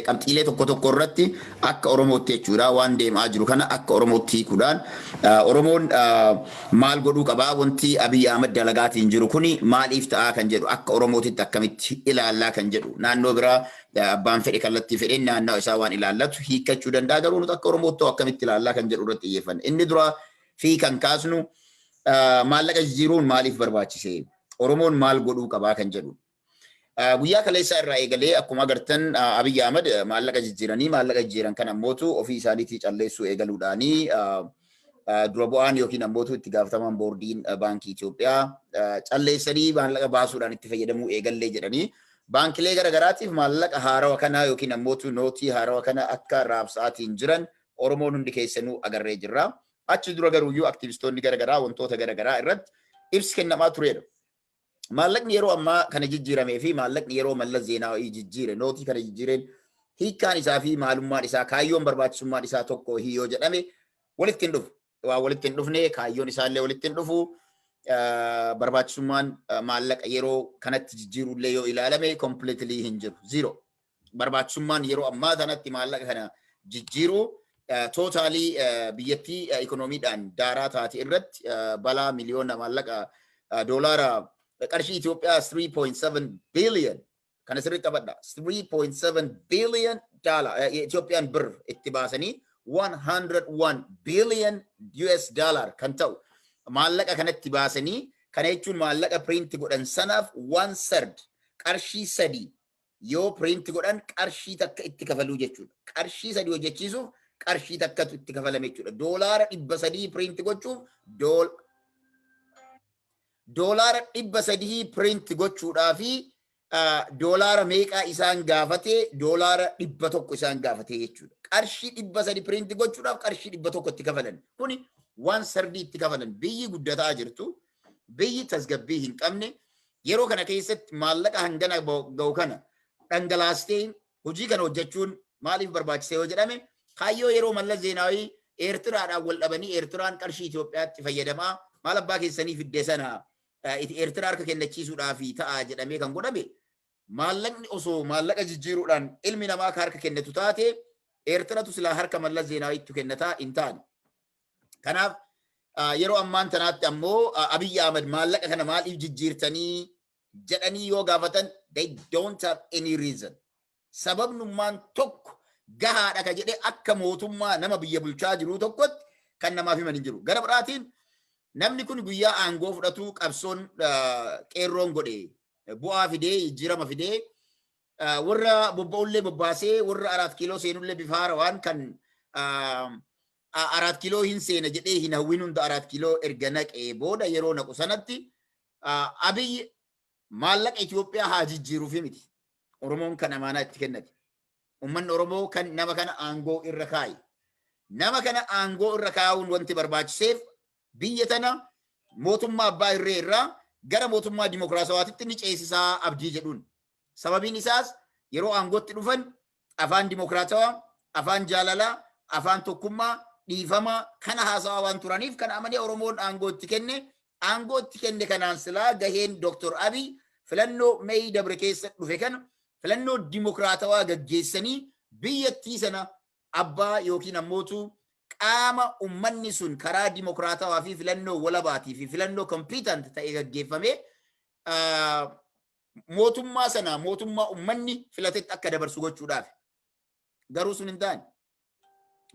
Qabxiilee tokko tokko irratti akka Oromootti jechuudha, waan deemaa jiru kana akka Oromootti hiikuudhaan, Oromoon maal godhuu qabaa, wanti Abiy Ahmad dalagaatiin jiru kuni maaliif ta'aa kan jedhu, akka Oromootitti akkamitti ilaallaa kan jedhu. Naannoo biraa abbaan fedhe kallattii fedheen naannoo isaa waan ilaallatu hiikkachuu danda'a, garuu nuti akka Oromootti akkamitti ilaallaa kan jedhu irratti xiyyeeffanna. Inni duraa fi kan kaasnu, maallaqa jijjiiruun maaliif barbaachise? Oromoon maal godhuu qabaa kan jedhu. Guyyaa kaleessaa irraa eegalee akkuma agartan Abiy Ahmad maallaqa jijjiiranii, maallaqa jijjiiran kan ammootu ofii isaaniitii calleessuu eegaluudhaanii, dura bu'aan yookiin ammootu itti gaafatamaan boordiin baankii Itoophiyaa calleessanii maallaqa baasuudhaan itti fayyadamuu eegallee jedhanii, baankilee garaagaraatiif maallaqa haarawa kana yookiin ammootu nootii haarawa kana akka raabsaatiin jiran Oromoon hundi keessanuu agarree jirra. Achi dura garuuyyuu aktivistoonni garaagaraa wantoota garaagaraa irratti ibsi kennamaa turedha. Maallaqni yeroo ammaa kana jijjiiramee fi maallaqni yeroo Mallas Zeenaawii jijjiire, nootii kana jijjiireen, hiikkaan isaa fi maalummaan isaa, kaayyoon barbaachisummaan isaa tokko yoo jedhame walitti hin dhufu. Waa walitti hin dhufne, kaayyoon isaallee walitti hin dhufu. Barbaachisummaan maallaqa yeroo kanatti jijjiirullee yoo ilaalame completely hin jiru. Zero. Barbaachisummaan yeroo ammaa kanatti maallaqa kana jijjiiruu totally biyyattii ikoonomiidhaan daaraa taate irratti balaa miliyoona maallaqa doolaara qarshii Itoophiyaa 3.7 billion kana sirriitti qabadha. 3.7 billion dollar Itoophiyaan bir itti baasanii 101 billion US dollar kan ta'u maallaqa kanatti baasanii, kana jechuun maallaqa print godhan sanaaf one third, qarshii 3 yoo print godhan qarshii takka itti kafaluu jechuudha. Qarshii 3 hojjechiisuuf qarshii takkatu itti kafalame jechuudha. Doolaara 300 print gochuuf, doolaara 300 print gochuudhaa fi doolaara meeqaa isaan gaafate? Doolaara 100 isaan gaafate jechuudha. Qarshii 300 print gochuudhaaf qarshii 100 itti kafalan. Kuni waan sardii itti kafalan. Biyyi guddataa jirtu, biyyi tasgabbii hin qabne, yeroo kana keessatti maallaqa hangana ga'u kana dhangalaastee hojii kana hojjechuun maaliif barbaachise yoo jedhame, kaayyoo yeroo Mallas Zeenaawii Eertiraadhaan wal dhabanii, Eertiraan qarshii Itoophiyaatti fayyadamaa maal abbaa keessanii fiddee sana Eertiraa harka kennachiisuudhaaf ta'a jedhamee kan godhame, maallaqni osoo maallaqa jijjiiruudhaan ilmi namaa akka harka kennatu taate, Eertiratu silaa harka Mallas Zeenaawiitti kennataa hin taane. Kanaaf yeroo ammaan tanaatti ammoo Abiyyi Ahmad maallaqa kana maaliif jijjiirtanii jedhanii yoo gaafatan, they don't have any reason. Sababnummaan tokko gahaadha ka jedhee akka mootummaa nama biyya bulchaa jiru tokkotti kan namaaf himan hin jiru. Gara biraatiin namni kun guyyaa aangoo fudhatu qabsoon qeerroon godhe bu'aa fidee, jijjiirama fidee, warra bobba'ullee bobbaasee, warra Araat Kiiloo seenullee bifa haarawaan kan Araat Kiiloo hin seena jedhee hin hawwin hunda Araat Kiiloo erga naqee booda, yeroo naqu sanatti Abiyyi maallaqa Itoophiyaa haa jijjiiruufi miti. Oromoon kan amaanaa itti kennate. Uummanni Oromoo kan nama kana aangoo irra kaaye. Nama kana aangoo irra kaa'uun wanti barbaachiseef biyya tana mootummaa abbaa irree irraa gara mootummaa dimokiraasawaatitti ni ceesisaa abdii jedhuun. Sababiin isaas yeroo aangootti dhufan afaan dimokiraatawaa, afaan jaalalaa, afaan tokkummaa, dhiifamaa kana haasawaa waan turaniif, kana amanee Oromoon aangoo itti kenne. Aangoo itti kenne kanaan silaa gaheen Dr. Abiy filannoo Meey dabre keessa dhufe kana filannoo dimokiraatawaa gaggeessanii biyyattii sana abbaa yookiin ammootu qaama ummanni sun karaa dimokiraatawaa fi filannoo walabaatii fi filannoo competent ta'e gaggeeffamee mootummaa sana mootummaa ummanni filatetti akka dabarsu gochuudhaaf. Garuu sun hin taane.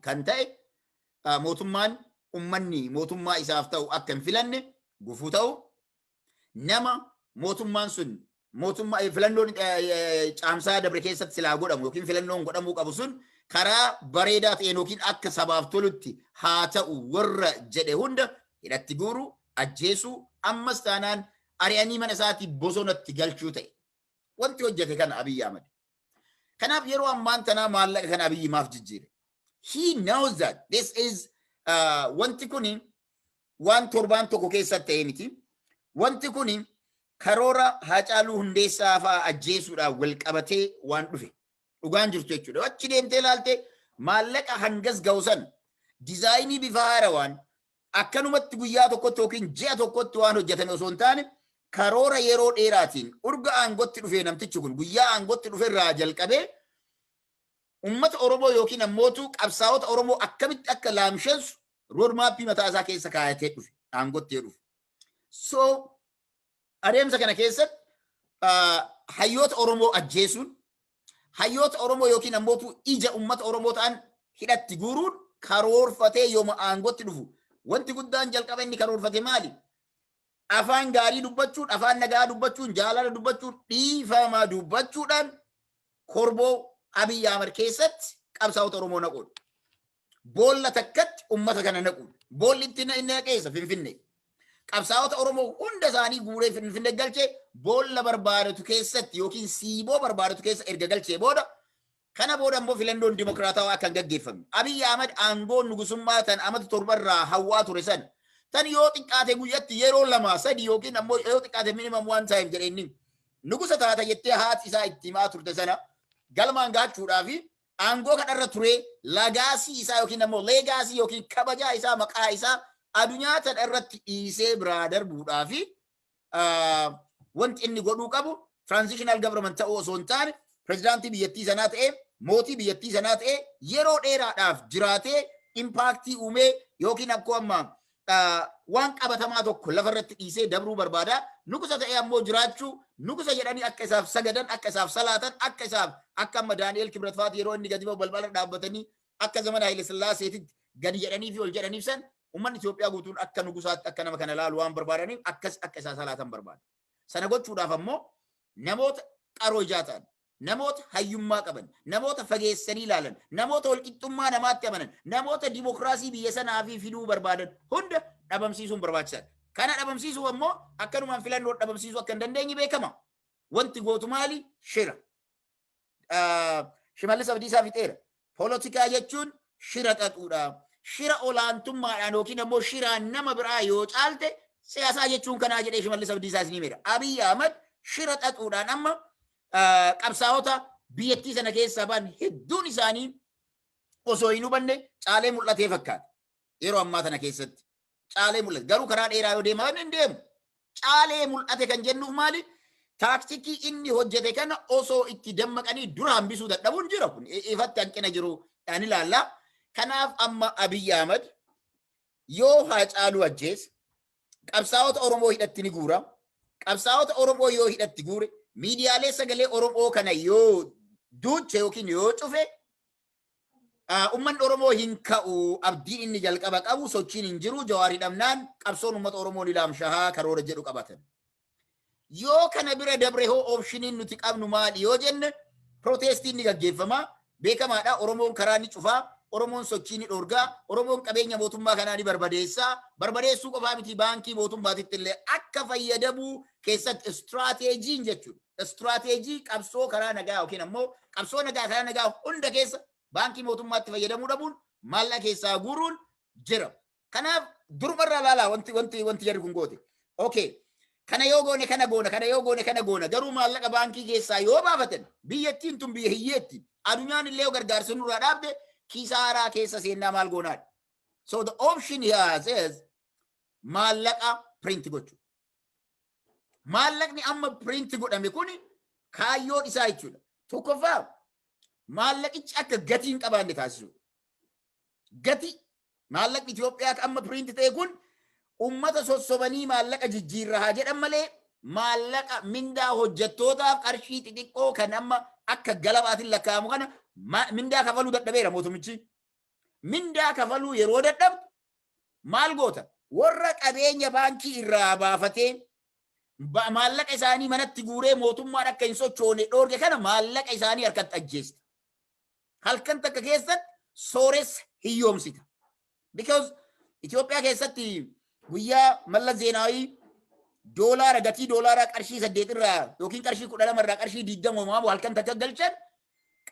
Kan ta'e mootummaan ummanni mootummaa isaaf ta'u akka hin filanne gufuu ta'u, nama mootummaan sun mootummaa filannoon caamsaa dabre keessatti silaa godhamu yookiin filannoon godhamuu qabu sun karaa bareedaa ta'een yookiin akka sabaaf tolutti haa ta'u warra jedhe hunda hidhatti guuru, ajjeesuu, ammas taanaan ari'anii mana isaatii bosonatti galchuu ta'e. Wanti hojjete kana Abiyyi Ahmad. Kanaaf yeroo ammaan tanaa maallaqa kana Abiyyi maaf jijjiire? He knows that this is wanti kuni waan torbaan tokko keessatti ta'e miti. Wanti kuni karoora Haacaaluu Hundeessaa fa'aa ajjeesuudhaan wal qabatee waan dhufe. Dhugaan jirtu jechuudha. Achi deemtee ilaalte, maallaqa hangas ga'u sana dizaayinii bifa haarawaan akkanumatti guyyaa tokkotti yookiin ji'a tokkotti waan hojjetame osoo hin taane, karoora yeroo dheeraatiin urga aangootti dhufee, namtichi kun guyyaa aangootti dhufe irraa jalqabee Ummata Oromoo yookiin ammootu qabsaa'ota Oromoo akkamitti akka laamsheessu roadmapii mataa isaa keessa kaayatee dhufe, aangootti dhufe. So adeemsa kana keessatti hayyoota Oromoo ajjeesuun, hayyoota Oromoo yookiin ammootu ija ummata Oromoo ta'an hidhatti guuruun karoorfatee yooma aangootti dhufu. Wanti guddaan jalqaba inni karoorfate maali? Afaan gaarii dubbachuun, afaan nagaa dubbachuun, jaalala dubbachuun, dhiifama dubbachuudhaan korboo Abiy Ahmad keessatti qabsaa'ota Oromoo naquudha. Boolla takkatti ummata kana naquudha. Boolli itti inni naqeessa Finfinnee. Qabsaa'ota Oromoo hunda isaanii guuree Finfinnee galchee, boolla barbaadatu keessatti yookiin siiboo barbaadatu keessa erga galchee booda, kana booda immoo filannoon dimokiraatawaa akka hin gaggeeffamne. Abiy Ahmad aangoo nugusummaa tan amata 7rraa hawwaa ture san, tan yoo xiqqaate guyyatti yeroo lama sadi yookiin ammoo yoo xiqqaate minimum one time jedhe inni nugusa taata jettee haati isaa itti himaa turte sana galmaan gaachuudhaa fi aangoo kanarra ture legacy isaa yookiin ammoo legacy yookiin kabajaa isaa, maqaa isaa addunyaa tana irratti dhiisee biraa darbuudhaa fi wanti inni godhuu qabu transitional government ta'uu osoo hin taane, pirezidaantii biyyattii sanaa ta'ee, mootii biyyattii sanaa ta'ee, yeroo dheeraadhaaf jiraatee, impactii uumee yookiin akkoo amma waan qabatamaa tokko lafarratti dhiisee dabruu barbaada. Nugusa ta'ee ammoo jiraachuu, nugusa jedhanii akka isaaf sagadan, akka isaaf salaatan, akka isaaf akka amma Daani'el Kibrat faati yeroo inni gadi ba'u balbala dhaabbatanii akka zamana Haile Sillaaseetitti gadi jedhanii fi ol jedhaniif san, uummanni Itoophiyaa guutuun akka nugusaatti akka nama kana laalu waan barbaadaniif akkas akka isaa salaatan barbaada. Sana gochuudhaaf ammoo namoota qaroo ijaa ta'an, namoota hayyummaa qaban, namoota fageessanii ilaalan, namoota walqixxummaa namaatti amanan, namoota dimokiraasii biyya sanaa fi fiduu barbaadan hunda dhabamsiisuun barbaachisaadha. Kana dhabamsiisuuf ammoo akkanumaan filannoo dhabamsiisuu akka hin dandeenye beekama. Wanti gootu maali? Shira. Shimallis Abdiisaa fixeera. Poolotikaa jechuun shira xaxuudha. Shira olaantummaadhaan yookiin ammoo shiraan nama biraa yoo caalte siyaasaa jechuun kanaa jedhee Shimallis Abdiisaa isin himeera. Abiy Ahmad shira xaxuudhaan amma qabsaa'ota biyyattii sana keessaa ba'an hedduun isaanii osoo hin hubanne caalee mul'atee fakkaata. Yeroo ammaa tana keessatti caalee mul'ate. Garuu karaa dheeraa yoo deemaa hin deemu. Caalee mul'ate kan jennuuf maali? Taaktikii inni hojjete kana osoo itti dammaqanii dura hambisuu dadhabuun jira, kun ifatti hanqina jiru ni ilaalla. Kanaaf amma Abiy Ahmad yoo Haacaaluu ajjeese qabsaa'ota Oromoo hidhatti ni guura. Qabsaa'ota Oromoo yoo hidhatti guure, miidiyaalee sagalee Oromoo kana yoo duuche yookiin yoo cufe, uummanni Oromoo hin ka'u abdiin inni jalqaba qabu, sochiin hin jiru, Jawaar hidhamnaan qabsoon uummata Oromoo ni laamshahaa karoora jedhu qabatan. Yoo kana bira dabre hoo optioniin nuti qabnu maali yoo jenne, protestiin ni gaggeeffama. Beekamaadha, Oromoon karaa ni cufaa, Oromoon sochii ni dhoorgaa, Oromoon qabeenya mootummaa kanaa ni barbadeessaa. Barbadeessuu qofaa miti, baankii mootummaatitti illee akka fayyadamuu keessatti istiraateejiin jechuudha. Istiraateejii qabsoo karaa nagaa yookiin ammoo qabsoo nagaa karaa nagaa hunda keessa baankii mootummaatti fayyadamuu dhabuun maallaqa keessaa guuruun jira. Kanaaf durumarraa ilaalaa wanti jarri kun goote. Okay. Kana yoo goone kana goona, kana yoo goone kana goona. Garuu maallaqa baankii keessaa yoo baafatan, biyyattiin tun biyya hiyyeetti. Addunyaan illee yoo gargaarsa nurraa dhaabde kisaaraa keessa seennaa, maal goonaadha. So the option he has is maallaqa print gochuu. Maallaqni amma print godhame kuni kaayyoon isaa jechuudha. Tokkoffaa, maallaqichi akka gatii hin qabaanne taasisu. Gatii maallaqni Itoophiyaa amma print ta'e kun ummata sossobanii maallaqa jijjiirraa haa jedhan malee, maallaqa mindaa hojjettootaaf qarshii xixiqqoo kan amma akka galabaatiin lakkaa'amu kana mindaa kafaluu dadhabeera mootummichi. Mindaa kafaluu yeroo dadhabdu maal goota? Warra qabeenya baankii irraa baafatee maallaqa isaanii manatti guuree mootummaan akka hin sochoone dhoorge kana maallaqa isaanii harkatti ajjeesta. Halkan takka keessatti sooressa hiyyoomsita. Because Itoophiyaa keessatti guyyaa Mallas Zeenaawii doolaara, gatii doolaaraa qarshii 8 irraa yookiin qarshii 12 irraa qarshii 20 uumamu halkan takka galchan,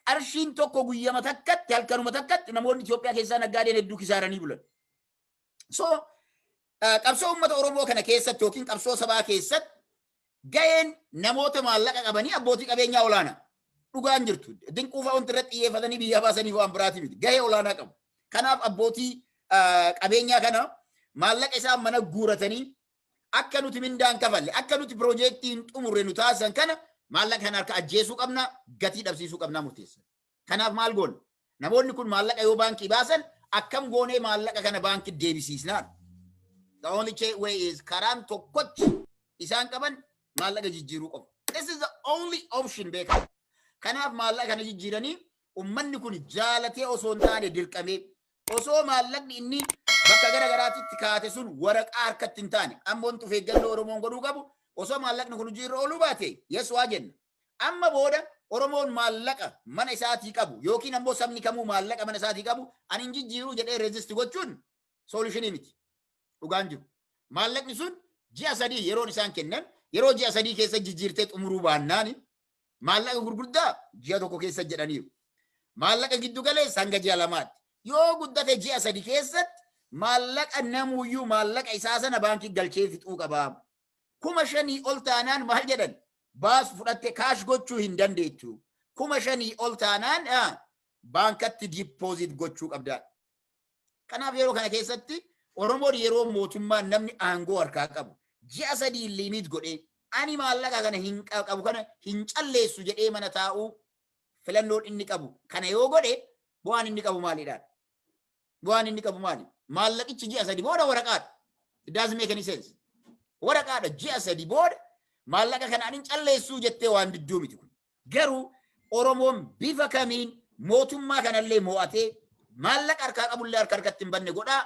qarshiin tokko guyyama takkatti, halkanuma takkatti namoonni Itoophiyaa keessaa naggaadeen hedduu kisaaranii bulan. So qabsoo uummata Oromoo kana keessatti yookiin qabsoo sabaa keessatti gaheen namoota maallaqa qabanii, abbootii qabeenyaa olaanaa. Dhugaan jirtu. Dinquu fa'aa wanti irratti xiyyeeffatanii biyya baasanii waan biraati miti. Gahee olaanaa qabu. Kanaaf abbootii qabeenyaa kana maallaqa isaan mana guuratanii akka nuti mindaan kafalle, akka nuti piroojeektii hin xumurre nu taasisan kana, maallaqa kana harka ajjeesuu qabna, gatii dhabsiisuu qabna murteessan. Kanaaf maal goona? Namoonni kun maallaqa yoo baankii baasan, akkam goonee maallaqa kana baankii deebisiisnaan? The only way is, karaan tokkochi isaan qaban maallaqa jijjiiruu qofa. This is the only option, beekaa. Kanaaf maallaqa kana jijjiiranii, ummanni kun jaalatee osoo hin taane dirqamee, osoo maallaqni inni bakka gara garaatitti kaate sun waraqaa harkatti hin taane, amma wanti of eeggannoo Oromoon godhuu qabu, osoo maallaqni kun hojiirra ooluu baate, yes, waa jenna. Amma booda Oromoon maallaqa mana isaatii qabu yookiin ammoo sabni kamuu maallaqa mana isaatii qabu ani hin jijjiiruu jedhee resist gochuun solution miti. Dhugaan jiru. Maallaqni sun ji'a 3 yeroon isaan kennan, yeroo ji'a 3 keessa jijjiirtee xumuruu baannaani, maallaqa gurguddaa ji'a 1 keessa jedhaniiru. Maallaqa giddu galeessa hanga ji'a 2tti. Yoo guddate ji'a 3 keessatti maallaqa namuyyuu maallaqa isaa sana baankii galchee fixuu qaba. 5,000 ol taanaan maal jedhan? Baas fudhatte cash gochuu hin dandeettu. 5,000 ol taanaan baankatti deposit gochuu qabda. Kanaaf yeroo kana keessatti Oromoon, yeroo mootummaan namni aangoo harkaa qabu ji'a 3 limit godhee, ani maallaqa kana hin qabu, kana hin calleessu jedhee mana taa'uu, filannoon inni qabu kana yoo godhe, bu'aan inni qabu maalidha? Bu'aan inni qabu maali? Maallaqichi ji'a 3 booda waraqaadha. It doesn't make any sense. Waraqaadha. Ji'a 3 booda maallaqa kana ani hin calleessuu jettee waan didduu miti kun. Garuu Oromoon bifa kamiin mootummaa kanallee mo'atee maallaqa harkaa qabullee harka harkatti hin banne godhaa.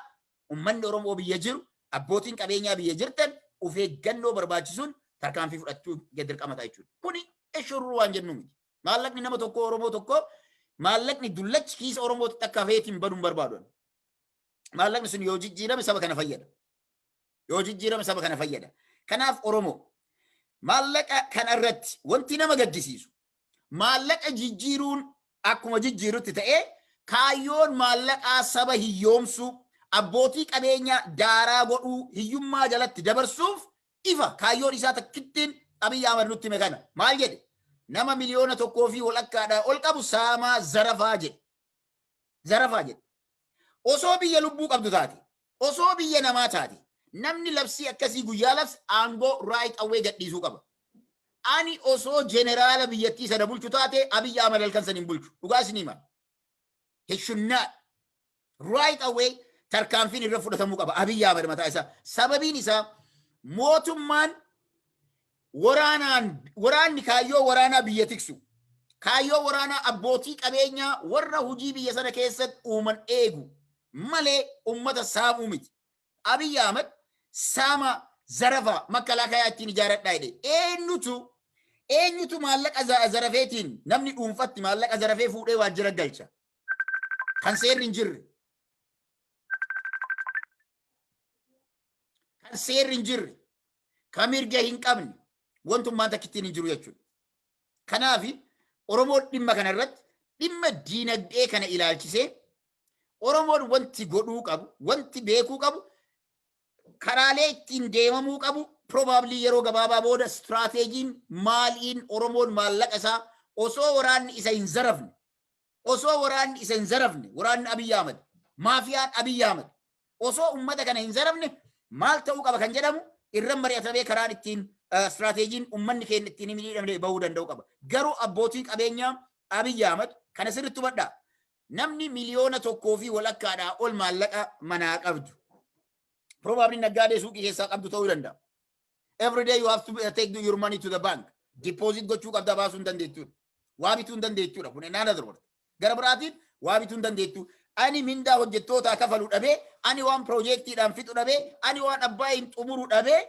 Ummanni Oromoo biyya jiru, abbootiin qabeenyaa biyya jirtan, of eeggannoo barbaachisuun tarkaanfii fudhachuu dirqama ta'a jechuudha. Kuni eshurruu waan jennu miti. Maallaqni nama tokko, Oromoo tokko, maallaqni dullachi kiisa Oromootti akka hafeetiin baduu hin barbaadu. Maallaqni sun yoo jijjiirame saba kana fayyada. Yoo jijjiirame saba kana fayyada. Kanaaf Oromoo, maallaqa kana irratti wanti nama gaddisiisu, maallaqa jijjiiruun akkuma jijjiirutti ta'ee, kaayyoon maallaqaa saba hiyyoomsuu, abbootii qabeenyaa daaraa godhuu, hiyyummaa jalatti dabarsuuf ifa. Kaayyoon isaa takkittiin Abiyyi Ahmad nutti hime kana. Maal jedhe? Nama 1.5 miliyoonaa ol qabu saamaa, zarafaa jedhe. Zarafaa jedhe. Osoo biyya lubbuu qabdu taate, osoo biyya namaa taate, namni labsii akkasii guyyaa labse aangoo right away gadhiisuu qaba. Ani osoo jeneraala biyyattii sana bulchu taate, Abiyyi Ahmad halkan san hin bulchu. Dhugaa isinii hima. He should not. Right away tarkaanfiin irra fudhatamuu qaba. Abiyyi Ahmad mataa isaa. Sababiin isaa, mootummaan waraanaan, waraanni kaayyoo waraanaa biyya tiksu. Kaayyoo waraanaa abbootii qabeenyaa warra hojii biyya sana keessatti uuman eegu malee ummata saamuu miti. Abiyyi Ahmad saama, zarafa, makkalaakayaa ittiin ijaaradhaa jedhe. Eenyutu maallaqa zarafeetiin, namni dhuunfatti maallaqa zarafee fuudhee waajjira galcha? Kan seerri hin jirre. Kan seerri hin jirre. Kan mirga hin qabne. Wantummaan takkittiin hin jiru jechuudha. Kanaaf Oromoon dhimma kana irratti, dhimma diinagdee kana ilaalchisee, Oromoon wanti godhuu qabu, wanti beekuu qabu, karaalee ittiin deemamuu qabu, probably yeroo gabaabaa booda istiraateejiin maaliin Oromoon maallaqa isaa osoo waraanni isa hin zarafne, osoo waraanni isa hin zarafne, waraanni Abiyyi Ahmad, maafiyaan Abiyyi Ahmad osoo ummata kana hin zarafne maal ta'uu qaba kan jedhamu irra mari'atamee, karaan ittiin istiraateejiin ummanni keenya ittiin hin miidhamne bahuu danda'u qaba. Garuu abbootiin qabeenyaa Abiyyi Ahmad kana sirriitti hubadhaa. Namni 1.5 miliyoonaa ol maallaqa manaa qabdu, probably naggaadee suuqii keessaa qabdu ta'uu danda'a. Every day you have to take your money to the bank. Deposit gochuu qabda, baasuu hin dandeettuudha. Waa bituu hin dandeettuudha. Kun another word. Gara biraatiin waa bituu hin dandeettu. Ani mindaa hojjettootaa kafaluu dhabee, ani waan piroojeektiidhaan fixu dhabee, ani waan abbaa hin xumuru dhabee,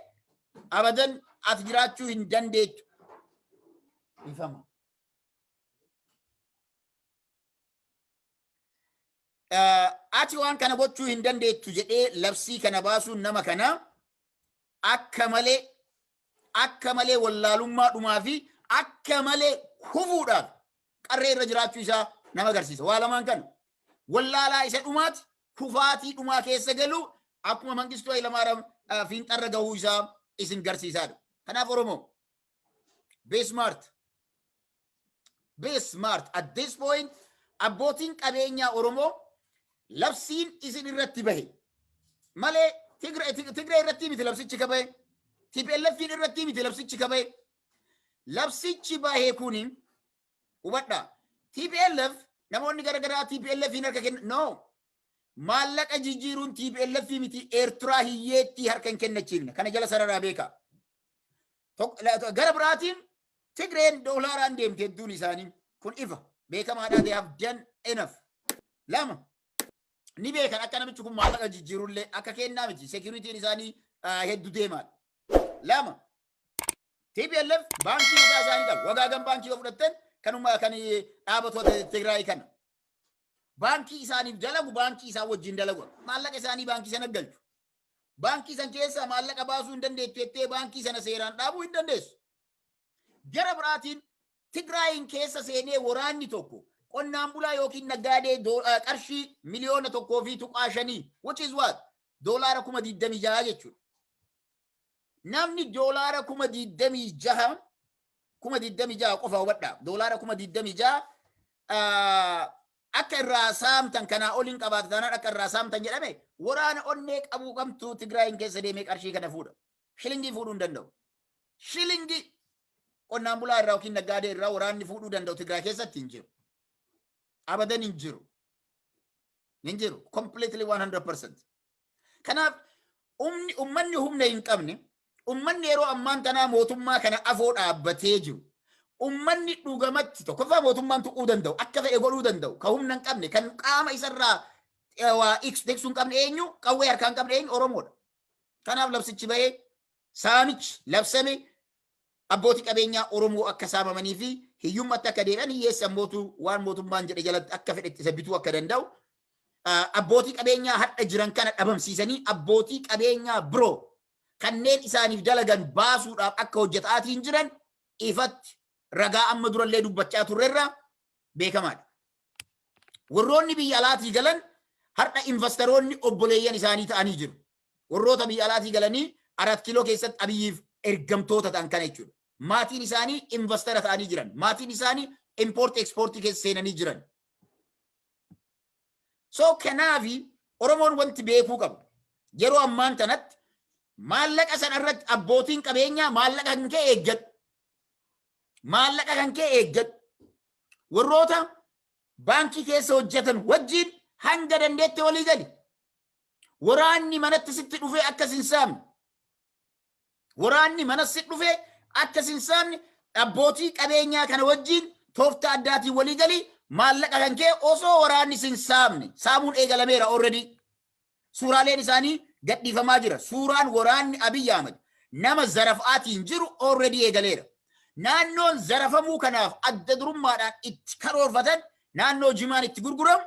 abadan ati jiraachuu hin dandeettu. Ifama. Ati waan kana gochuu hin dandeettu jedhee labsii kana baasuun nama kana akka malee wallaalummaa dhumaa fi akka malee kufuudhaaf qarree irra jiraachuu isaa nama agarsiisa. Waa lamaan kana. Wallaalaa isa dhumaati, kufaatii dhumaa keessa galuu, akkuma Mangistuu Hayilamaariyaam fiinxarra gahuu isaa isin garsiisaadha. Kanaaf Oromoo, be smart. Be smart. At this point, abbootiin qabeenyaa Oromoo, labsiin isin irratti bahe malee Tigree irratti miti labsichi ka bahe. TPLF irratti miti labsichi ka bahe. Labsichi bahe kuni, hubadhaa. TPLF Namoonni garaagaraa TPLF harka kenna. No. Maallaqa jijjiiruun TPLF miti, Eertiraa hiyyeettii harka hin kennachiifne. Kana jala sararaa beeka. Gara biraatiin Tigreen doolaaraan deemte hedduun isaanii. Kun ifa. Beekamaadhaa, they have done enough. Lama. Ni beekan akka namichi kun maallaqa jijjiirullee akka kennaa miti. Securityn isaanii hedduu deemaadha. Lama. TPLF baankii mataa isaanii qabu. Wagaagan Baankii yoo fudhattan, kanuma kan dhaabatoota Tigraay kana. Baankii isaaniif dalagu, baankii isaan wajjin dalagu. Maallaqa isaanii baankii sana galchu. Baankii san keessaa maallaqa baasuu hin dandeettu jettee baankii sana seeraan dhaabuu hin dandeessu. Gara biraatiin Tigraayin keessa seenee waraanni tokko qonnaan bulaa yookiin naggaadee qarshii 1.5 miliyoonaa, which is what, $26,000 jechuudha. Namni $26,000, 26,000 qofa hubadhaa, $26,000 akka irraa saamtan, kanaa oliin qabaata taanaan akka irraa saamtan jedhame, waraana onnee qabuu qabtu Tigraayin keessa deemee qarshii kana fuudha? Shilingii fuudhuu hin danda'u. Shilingii qonnaan bulaa irraa yookiin naggaadee irraa waraanni fuudhuu danda'u Tigraay keessatti hin jiru. Abadan hin jiru. Hin jiru. Completely 100%. Kanaaf ummanni humna hin qabne, ummanni yeroo ammaan tanaa mootummaa kana afoo dhaabbatee jiru, ummanni dhugamatti tokkoffaa mootummaan tuquu danda'u, akka fedhe godhuu danda'u, kan humna hin qabne, kan qaama isarraa waa tiksuu hin qabne eenyu, qawwee harkaa hin qabne eenyu? Oromoodha. Kanaaf labsichi bahee, saamichi labsame, abbootii qabeenyaa Oromoo akka saamamanii fi hiyyummaatti akka deebi'an, hiyyeessi ammootu waan mootummaan jedhe jalatti akka fedhetti isa bituu akka danda'u, abbootii qabeenyaa hadha jiran kana dhabamsiisanii abbootii qabeenyaa biroo kanneen isaaniif dalagan baasuudhaaf akka hojjetaatiin jiran ifatti ragaa amma durallee dubbachaa turrerra beekamaadha. Warroonni biyya alaatii galan har'a investoroonni obboleeyyan isaanii ta'anii jiru. Warroota biyya alaatii galanii Arat Kiiloo keessatti Abiyyiif ergamtoota ta'an kana jechuudha. Maatiin isaanii investor ta'anii jiran. Maatiin isaanii import exportii keessa seenanii jiran. So kanaafi Oromoon wanti beekuu qabu, yeroo ammaan tanatti maallaqa sana irratti abbootiin qabeenyaa maallaqa kan kee eeggadhu. Maallaqa kan kee eeggadhu. Warroota baankii keessa hojjetan wajjin hanga dandeette walii gali. Waraanni manatti sitti dhufee akkas hin saamne. Waraanni mana sitti dhufee akkas hin saamne, abbootii qabeenyaa kana wajjin tooftaa addaatiin walii gali. Maallaqa kan kee osoo waraanni sin saamne, saamuun eegalameera already. Suuraaleen isaanii gadhiifamaa jira. Suuraan waraanni Abiy Ahmed nama zarafaatiin jiru already eegaleera. Naannoon zarafamuu kanaaf adda durummaadhaan itti karoorfatan naannoo jimaan itti gurguramu,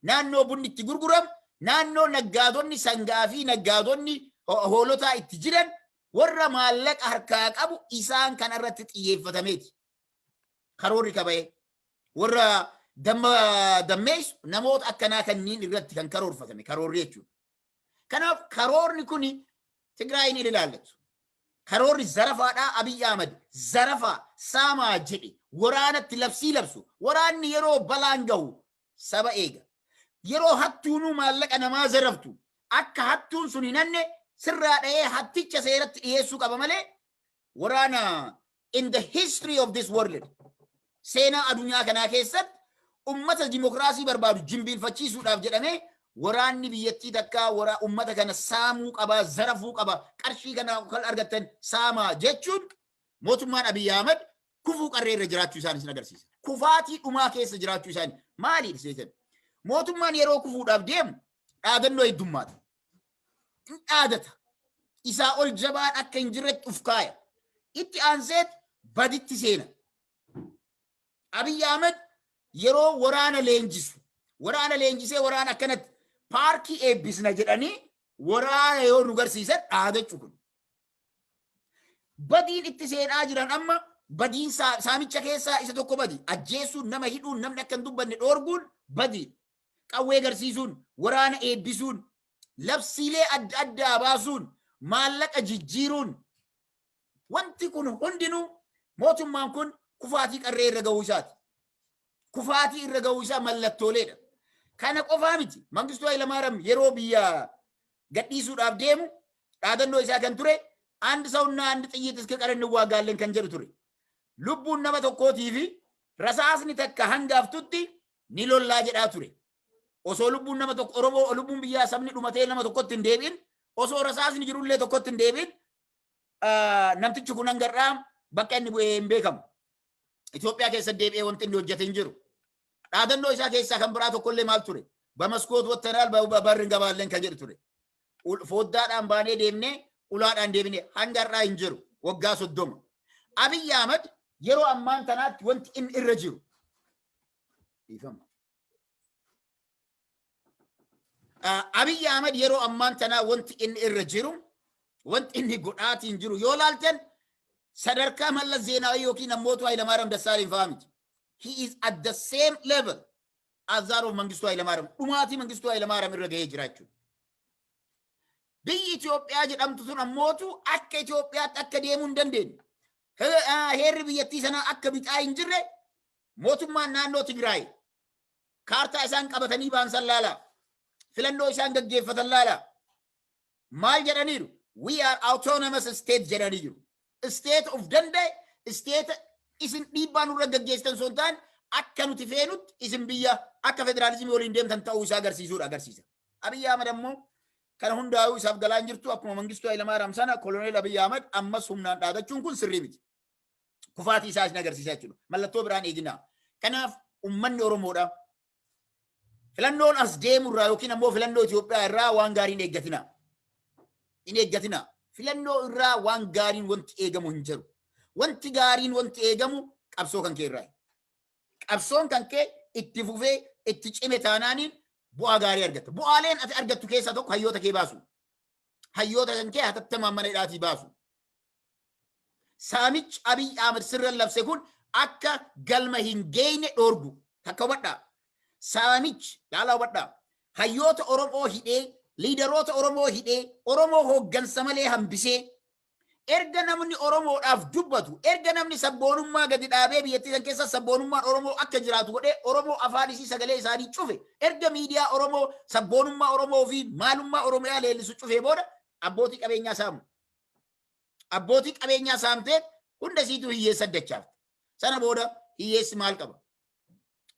naannoo bunni itti gurguramu, naannoo naggaadonni sangaa fi naggaadonni hoolotaa itti jiran, warra maallaqa harkaa qabu isaan kanarratti xiyyeeffatameeti. Karoorri qaba'ee warra damma dammeessu namoota akkanaa kanneen irratti kan karoorfatame karoorri jechuudha. Kanaaf karoorri kuni Tigraayin hin ilaallatu. Karoorri zarafaadhaa Abiy Ahmed zarafaa saamaa jedhe waraanatti labsii labsu, waraanni yeroo balaan gahu saba eega. Yeroo hattuunuu maallaqa namaa zaraftu, akka hattuun sun hin hanne sirraa dha'ee hatticha seeratti dhiyeessuu qaba malee, waraana in the history of this world, seenaa addunyaa kanaa keessatti, ummata dimokiraasii barbaadu jimbiinfachiisuudhaaf jedhamee waraanni biyyattii takkaa wara ummata kana saamuu qaba, zarafuu qaba, qarshii kana kan argattan saamaa jechuun mootummaan Abiy Ahmed kufuu qarree irra jiraachuu isaanii sin agarsiisa. Kufaatii dhumaa keessa jiraachuu isaanii maaliif seetan? Mootummaan yeroo kufuudhaaf deemu dhaadannoo heddummaata. In dhaadata. Isaa ol jabaan akka hin jirretti uf kaaya. Itti aanseet baditti seena. Abiy Ahmed yeroo waraana leenjisu, waraana leenjisee waraana akkanatti paarkii eebbisna jedhanii waraana yoo nu garsiisan dhaadachuu kun. Badiin itti seenaa jiran amma badiin saamicha keessaa isa tokko badi. Ajjeesuun, nama hidhuun, namni akka hin dubbanne dhoorguun badii. Qawwee garsiisuun, waraana eebbisuun, labsiilee adda addaa baasuun, maallaqa jijjiiruun, wanti kun hundinuu mootummaan kun kufaatii qarree irra gahuu isaati. Kufaatii irra gahuu isaa mallattooleedha. Kana qofaa miti. Mangistuu Hayilamaariyaam yeroo biyya gadhiisuudhaaf deemu dhaadannoo isaa kan ture "አንድ ሰውና አንድ ጥይት እስከ ቀረን እንዋጋለን" kan jedhu ture. Lubbuun nama tokkootii fi rasaasni takka hanga haftutti Ni lollaa jedhaa ture. Osoo lubbuun nama tokko, Oromoo, lubbuun biyyaa, sabni dhumatee nama tokkotti hin deebiin, osoo rasaasni jirullee tokkotti hin deebiin, namtichi kun hangarraa bakka inni bu'ee hin beekamu. Itoophiyaa keessa deebi'ee wanti inni hojjete hin jiru. Dhaadannoo isaa keessaa kan biraa tokkollee maal ture? በመስኮት ወጥተናል በበር እንገባለን kan jedhu ture. Foddaadhaan baanee deemnee ulaadhaan deebinee hangarraa hin jiru waggaa 30. Abiyyi Ahmad yeroo ammaan tanaatti wanti inni irra jiru. Dhiifama. Abiyyi Ahmad yeroo ammaan tanaa wanti inni irra jiru, wanti inni godhaatiin jiru yoo laaltan, sadarkaa Mallas Zeenaawii yookiin ammootu Hayilamaariyaam Dassaaleny fa'aa miti. He is at the same level as that of Mangistuu Hayilamaariyaam. Dhumaatii Mangistuu Hayilamaariyaam irra gahee jira jechuudha. Biyyi Itoophiyaa jedhamtu sun ammootu akka Itoophiyaatti akka deemuu hin dandeenye. Heerri biyyattii sanaa akka bixaa hin jirre, mootummaan naannoo Tigraay kaartaa isaan qabatanii ba'an laalaa. Filannoo isaan gaggeeffatan laalaa. Maal jedhaniiru? "We are autonomous state" jedhanii jiru. State of danda'e, state isin dhiibbaa nurra gaggeessitan osoo hin taane, akka nuti feenutti isin biyya akka federaalizimii waliin deemtan ta'uu isaa agarsiisuudha agarsiisa. Abiyyi Ahmad ammoo kana hundaa'uu isaaf galaan jirtu. Akkuma Mangistuu Hayilamaariyaam sana, Koloneel Abiyyi Ahmad ammas humnaan dhaadachuun kun sirrii miti. Kufaatii isaa isin agarsiisa jechuudha. Mallattoo biraan eeginaa. Kanaaf uummanni Oromoodha. Filannoon as deemu irraa yookiin ammoo filannoo Itoophiyaa irraa waan gaariin eeggatina. Hin eeggatina. Filannoo irraa waan gaariin wanti eegamu hin jiru. Wanti gaariin wanti eegamu qabsoo kan kee irraa. Qabsoon kan kee itti fufee itti cime taanaaniin bu'aa gaarii argatta. Bu'aaleen ati argattu keessaa tokko hayyoota kee baasu. Hayyoota kan kee hatattamaan mana hidhaatii baasu. Saamichi Abiy Ahmed sirra labse kun akka galma hin geenye dhoorgu. Takka hubadhaa. Saamichi, laalaa hubadhaa. Hayyoota Oromoo hidhee, leaderoota Oromoo hidhee, Oromoo hooggansa malee hambisee, erga namni Oromoodhaaf dubbatu, erga namni sabboonummaa gadi dhaabee biyyattii san keessa sabboonummaan Oromoo akka jiraatu godhee, Oromoo afaan isii sagalee isaanii cufe, erga miidiyaa Oromoo sabboonummaa Oromoo fi maalummaa Oromiyaa leellisu cufee booda abbootii qabeenyaa saamu. Abbootii qabeenyaa saamtee hunda isiitu hiyyeessa dachaafte. Sana booda hiyyeessi maal qaba?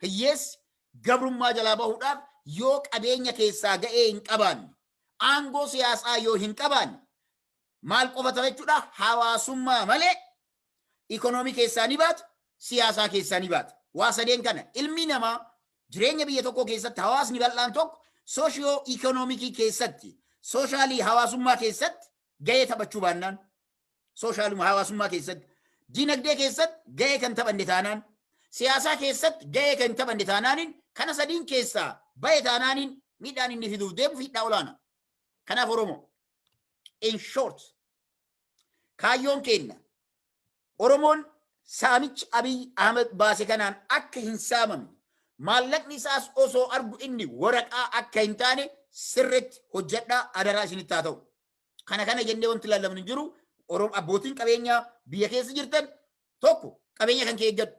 Hiyyeessi gabrummaa jalaa bahuudhaaf yoo qabeenya keessaa ga'ee hin qabaanne, aangoo siyaasaa yoo hin qabaanne, maal qofa ta'a jechuudha? Hawaasummaa malee ikonoomii keessaa ni baatu, siyaasaa keessaa ni baatu. Waa sadeen kana ilmi namaa jireenya biyya tokkoo keessatti, hawaasni bal'aan tokko socio economic keessatti, social hawaasummaa keessatti ga'ee taphachuu baannaan, socialuma hawaasummaa keessatti, dinagdee keessatti ga'ee kan taphanne taanaan, siyaasaa keessatti ga'ee kan taphanne taanaaniin, kana sadiin keessaa ba'e taanaaniin, miidhaan inni fiduuf deemu fiidhaa olaana. Kanaaf Oromoo, in short, kaayyoon keenya Oromoon saamichi Abiy Ahmed baase kanaan akka hin saamamne, maallaqni isaas osoo argu inni waraqaa akka hin taane sirriitti hojjedhaa, adaraa isinitti haa ta'u. Kana jennee wanti lallabnu hin jiru. Oromoo, abbootiin qabeenyaa biyya keessa jirtan, tokko qabeenya kan kee eeggadhu.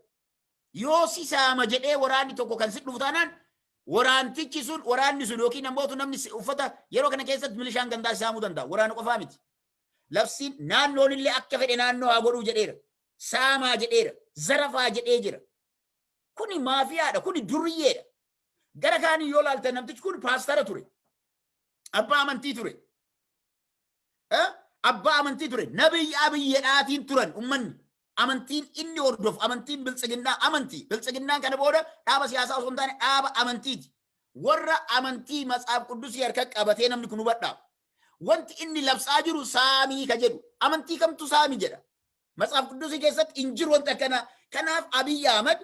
Yoo si saama jedhee waraanni tokko kan si dhufu taanaan, waraantichi sun, waraanni sun yookiin namoota namni uffata yeroo kana keessatti milishaan gandaa saamuu danda'a. Waraana qofaa miti. Labsiin naannoon illee akka fedhe naannoo haa godhuu jedheera. Saamaa jedheera. Zarafaa jedhee jira. Kuni maafiyaadha. Kuni duriyyeedha. Gara kaanii yoo laaltan, namtichi kun paastara ture. Abbaa amantii ture. Abbaa amantii ture. Nabiyyi Abiyyeedhaatiin turan ummanni. Amantiin inni hordofu amantiin Biltsiginnaa amantii. Biltsiginnaan kana booda dhaaba siyaasaa osoo hin taane dhaaba amantiiti. Warra amantii Matsaaf Qudusii harka qabatee namni kun, hubadhaa. Wanti inni labsaa jiru saamii ka jedhu. Amantii kamtu saamii jedha? Matsaaf Qudusii keessatti hin jiru wanti akkanaa. Kanaaf Abiyyi Ahmad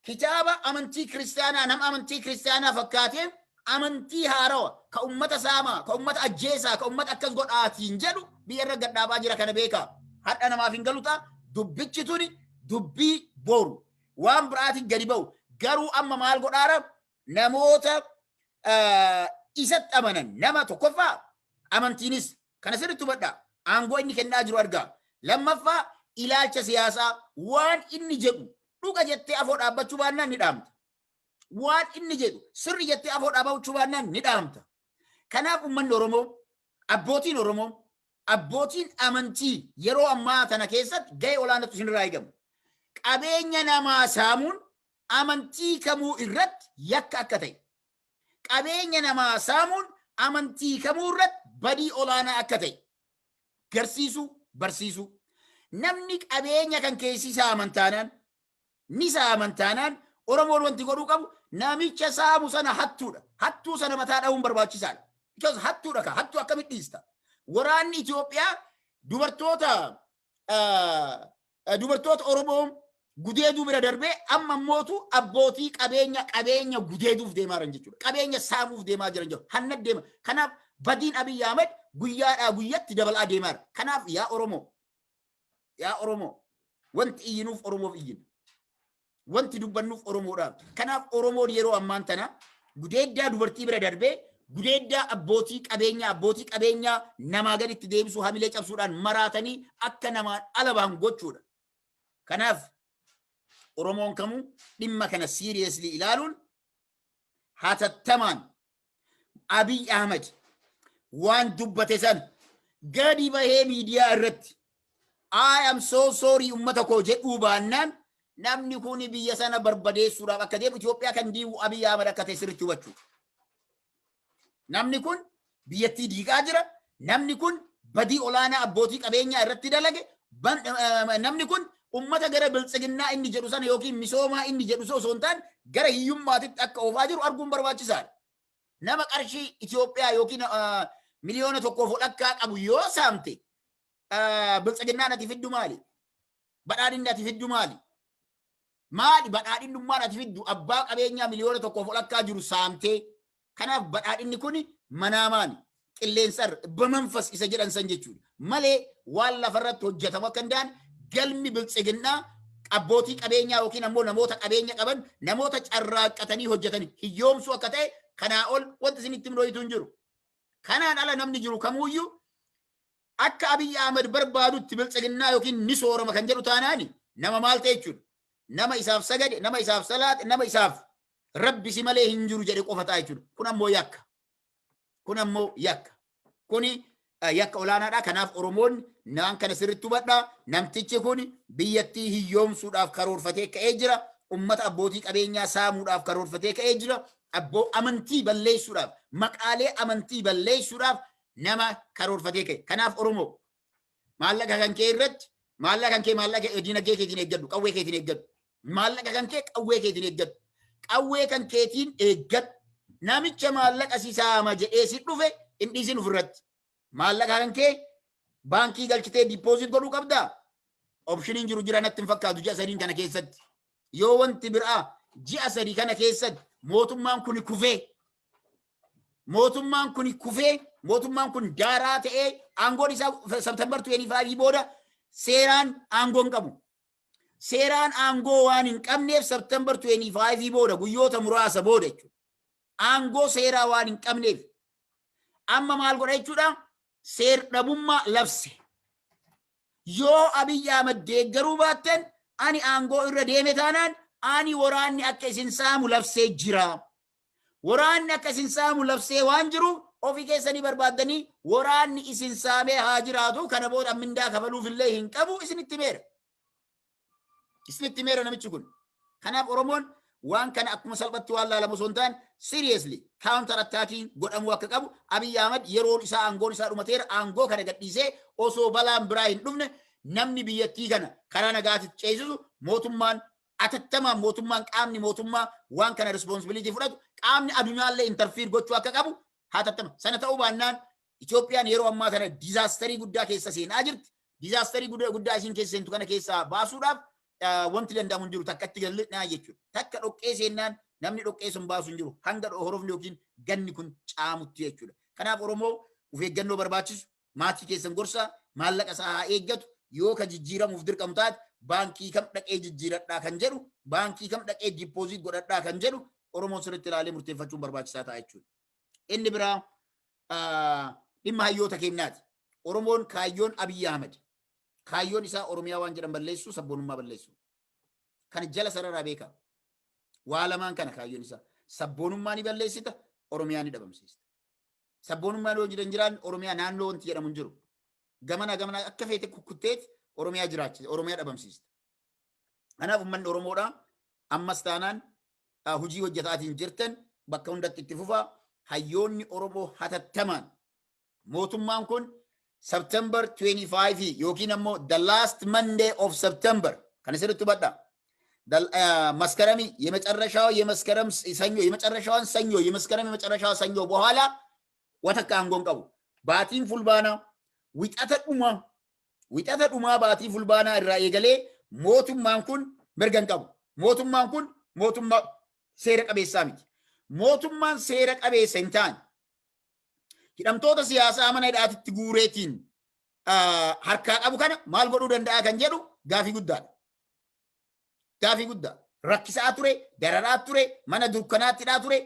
kitaaba amantii kiristaanaa, nama amantii kiristaanaa fakkaatee, amantii haarawa ka ummata saamaa, ka ummata ajjeesaa, ka ummata akkas godhaatiin jedhu biyya irra gadhaabaa jira. Kana beekaa. Hadha namaaf hin galu ta'a. Dubbichi tuni dubbii boru waan biraatiin gadi ba'u. Garuu amma maal godhaara? Namoota isatti amanan, nama tokkoffaa amantiinis kana sirriitti hubadhaa. Aangoo inni kennaa jiru argaa. Lammaffaa, ilaalcha siyaasaa, waan inni jedhu dhuga jettee afoo dhaabbachuu baannaan ni dhaamta. Waan inni jedhu sirri jettee afoo dhaabbachuu baannaan ni dhaamta. Kanaaf uummanni Oromoo, abbootiin Oromoo, abbootiin amantii yeroo ammaa tana keessatti ga'ee olaanaatu isinirraa eegamu. Qabeenya namaa saamuun amantii kamuu irratti yakka akka ta'e, qabeenya namaa saamuun amantii kamuu irratti badii olaanaa akka ta'e garsiisuu, barsiisuu. Namni qabeenya kan keessi saaman taanaan, ni saaman taanaan, Oromoon wanti godhuu qabu namicha saamu sana hattuudha. Hattuu sana mataa dha'uun barbaachisaadha. Because hattuudha ka hattuu akkamitti dhiista? Waraanni Itoophiyaa dubartoota Oromoo gudeeduu bira darbee amma mootu abbootii qabeenya gudeeduuf deemaa jiran jechuudha. Qabeenya saamuuf deemaa jiran jechuudha. Hanna deema. Kanaaf badiin Abiyyi Ahmed guyyaadhaa guyyatti dabalaa deemaa jira. Kanaaf yaa Oromoo, yaa Oromoo, wanti iyyinuuf Oromoof iyyina. Wanti dubbannuuf Oromoodhaaf. Kanaaf Oromoon yeroo ammaan tana gudeeddaa dubartii bira darbee gudeeddaa abbootii qabeenyaa namaa gaditti deebisuu, hamilee cabsuudhaan maraatanii akka namaan ala bahan gochuudha. Kanaaf Oromoon kamuu dhimma kana seriously ilaaluun hatattamaan Abiy Ahmed waan dubbate san gadi bahee miidiyaa irratti "I am so sorry, ummata koo" jedhuu baannaan, namni kun biyya sana barbadeessuudhaaf akka deemu, Itoophiyaa kan diigu Abiy Ahmed akka ta'e sirriitti hubachuu. Namni kun biyyattii diigaa jira. Namni kun badii olaanaa abbootii qabeenyaa irratti dalage. Namni kun ummata gara biltsiginnaa inni jedhu sana yookiin misoomaa inni jedhu osoo hin taane gara hiyyummaatitti akka oofaa jiru arguun barbaachisaadha. Nama qarshii Itoophiyaa yookiin 1.5 miliyoona qabu yoo saamte, biltsiginnaan ati fiddu maali? Badhaadhinni ati fiddu maali? Maali badhaadhinnummaan ati fiddu abbaa qabeenyaa 1.5 miliyoona jiru saamtee? Kanaaf badhaadhinni kun manaa maali? Qilleensarra በመንፈስ isa jedhan san jechuudha. Malee waan lafarratti hojjetamu akka hin taane, galmi biltsiginnaa abbootii qabeenyaa yookiin ammoo namoota qabeenya qaban, namoota carraaqqatanii hojjetan hiyyoomsuu akka ta'e kanaa ol wanti isinitti himnu hin jiru. Kanaan ala namni jiru kamuuyyuu akka Abiyyi Ahmed barbaadutti biltsiginnaa yookiin ni soorama kan jedhu taanaani nama maal ta'e jechuudha. Nama isaaf sagade, nama isaaf salaate, nama isaaf rabbisi malee hin jiru jedhe qofa ta'a jechuudha. Kun ammoo yakka. Kun ammoo yakka. Kuni yakka olaanaadha. Kanaaf Oromoonni naan kana sirriitti hubadhaa. Namtichi kun biyyattii hiyyoomsuudhaaf karoorfatee ka'ee jira. Ummata abbootii qabeenyaa saamuudhaaf karoorfatee ka'ee jira. Abboo amantii balleessuudhaaf, maqaalee amantii balleessuudhaaf nama karoorfatee ka'e. Kanaaf Oromoo, maallaqa kan kee irratti, maallaqa kan kee maallaqa dinagdee keetiin eeggadhu, qawwee keetiin eeggadhu. Maallaqa kan kee qawwee keetiin eeggadhu. Qawwee kan keetiin eeggadhu. Namicha maallaqa si saama jedhee si dhufe hin dhiisin ofirratti. Maallaqa kan kee baankii galchitee deposit godhuu qabdaa. Optioniin jiru jira natti hin fakkaatu ji'a 3n kana keessatti. Yoo wanti biraa ji'a 3 kana keessatti mootummaan kun kufee, mootummaan kun daaraa ta'ee, aangoon isaa September 25 booda seeraan aangoo hin qabu. Seeraan aangoo waan hin qabneef, September 25 booda, guyyoota muraasa booda jechuudha. Aangoo seeraa waan hin qabneef amma maal godha jechuudha? Seer dhabummaa labse. Yoo Abiyyi Ahmad deeggaruu baattan, ani aangoo irra deeme taanaan, ani waraanni akka isin saamu labsee jira. Waraanni akka isin saamu labsee waan jiru, ofii keessanii barbaaddanii waraanni isin saamee haa jiraatu, kana booda mindaa kafaluuf illee hin qabu isinitti meera. Isinitti meera namichi kun. Kanaaf Oromoon waan kana akkuma salphatti waan laalamu osoo hin taane, seriously counter attacking godhamuu akka qabu, Abiy Ahmad yeroon isaa, aangoon isaa dhumateera. Aangoo kana gadhiisee osoo balaan biraa hin dhufne, namni biyyattii kana karaa nagaatitti ceesisu mootummaan atattamaan, mootummaan, qaamni mootummaa waan kana responsibility fudhatu, qaamni addunyaallee interfere gochuu akka qabu hatattama. Sana ta'uu baannaan Itoophiyaan yeroo ammaa kana disasterii guddaa keessa seenaa jirti. Disasterii guddaa isiin keessa seentu kana keessaa baasuudhaaf wanti danda'amu hin jiru, takka itti gallinaa jechuudha. Takka dhoqqee seennaan namni dhoqqee sun baasu hin jiru hanga horofni yookiin ganni kun caamutti jechuudha. Kanaaf Oromoo, of eeggannoo barbaachisu, maatii keessan gorsaa, maallaqa isaa haa eeggatu. Yoo ka jijjiiramuuf dirqamu taate, baankii kam dhaqee jijjiiradhaa kan jedhu, baankii kam dhaqee deposit godhadhaa kan jedhu, Oromoon sirriitti ilaalee murteeffachuun barbaachisaa ta'a jechuudha. Inni biraa dhimma hayyoota keenyaati. Oromoon kaayyoon Abiyyi Ahmed kaayyoon isaa Oromiyaa waan jedhan balleessu, sabboonummaa balleessu. Kana jala sararaa beeka. Waa lamaan kana kaayyoon isaa. Sabboonummaa ni balleessita, Oromiyaa ni dhabamsiista. Sabboonummaa yoo jiran jiraan, Oromiyaa naannoo wanti jedhamu hin jiru. Gamana gamana akka feete kukkutteet Oromiyaa jiraachise, Oromiyaa dhabamsiista. Kanaaf uummanni Oromoodhaa Ammas taanaan hojii hojjetaatiin jirtan bakka hundatti itti fufaa. Hayyoonni Oromoo hatattamaan mootummaan kun September 25 yookiin ammoo the last Monday of September kan isinitti hubadha. መስከረም የመጨረሻው የመስከረም ሰኞ የመጨረሻዋን ሰኞ የመስከረም የመጨረሻዋ ሰኞ በኋላ watakka aangoon qabu. Baatiin Fulbaanaa wixata dhumaa, wixata dhumaa baatii Fulbaanaa irraa eegalee mootummaan kun mirga hin qabu. Mootummaan kun mootummaa seera qabeessaa miti. Mootummaan seera qabeessa hin taane hidhamtoota siyaasaa mana hidhaatitti guureetiin harkaa qabu kana maal godhuu danda'a kan jedhu gaafii guddaadha. Gaafii guddaa. Rakkisaa ture, dararaa ture, mana dukkanaatti hidhaa ture,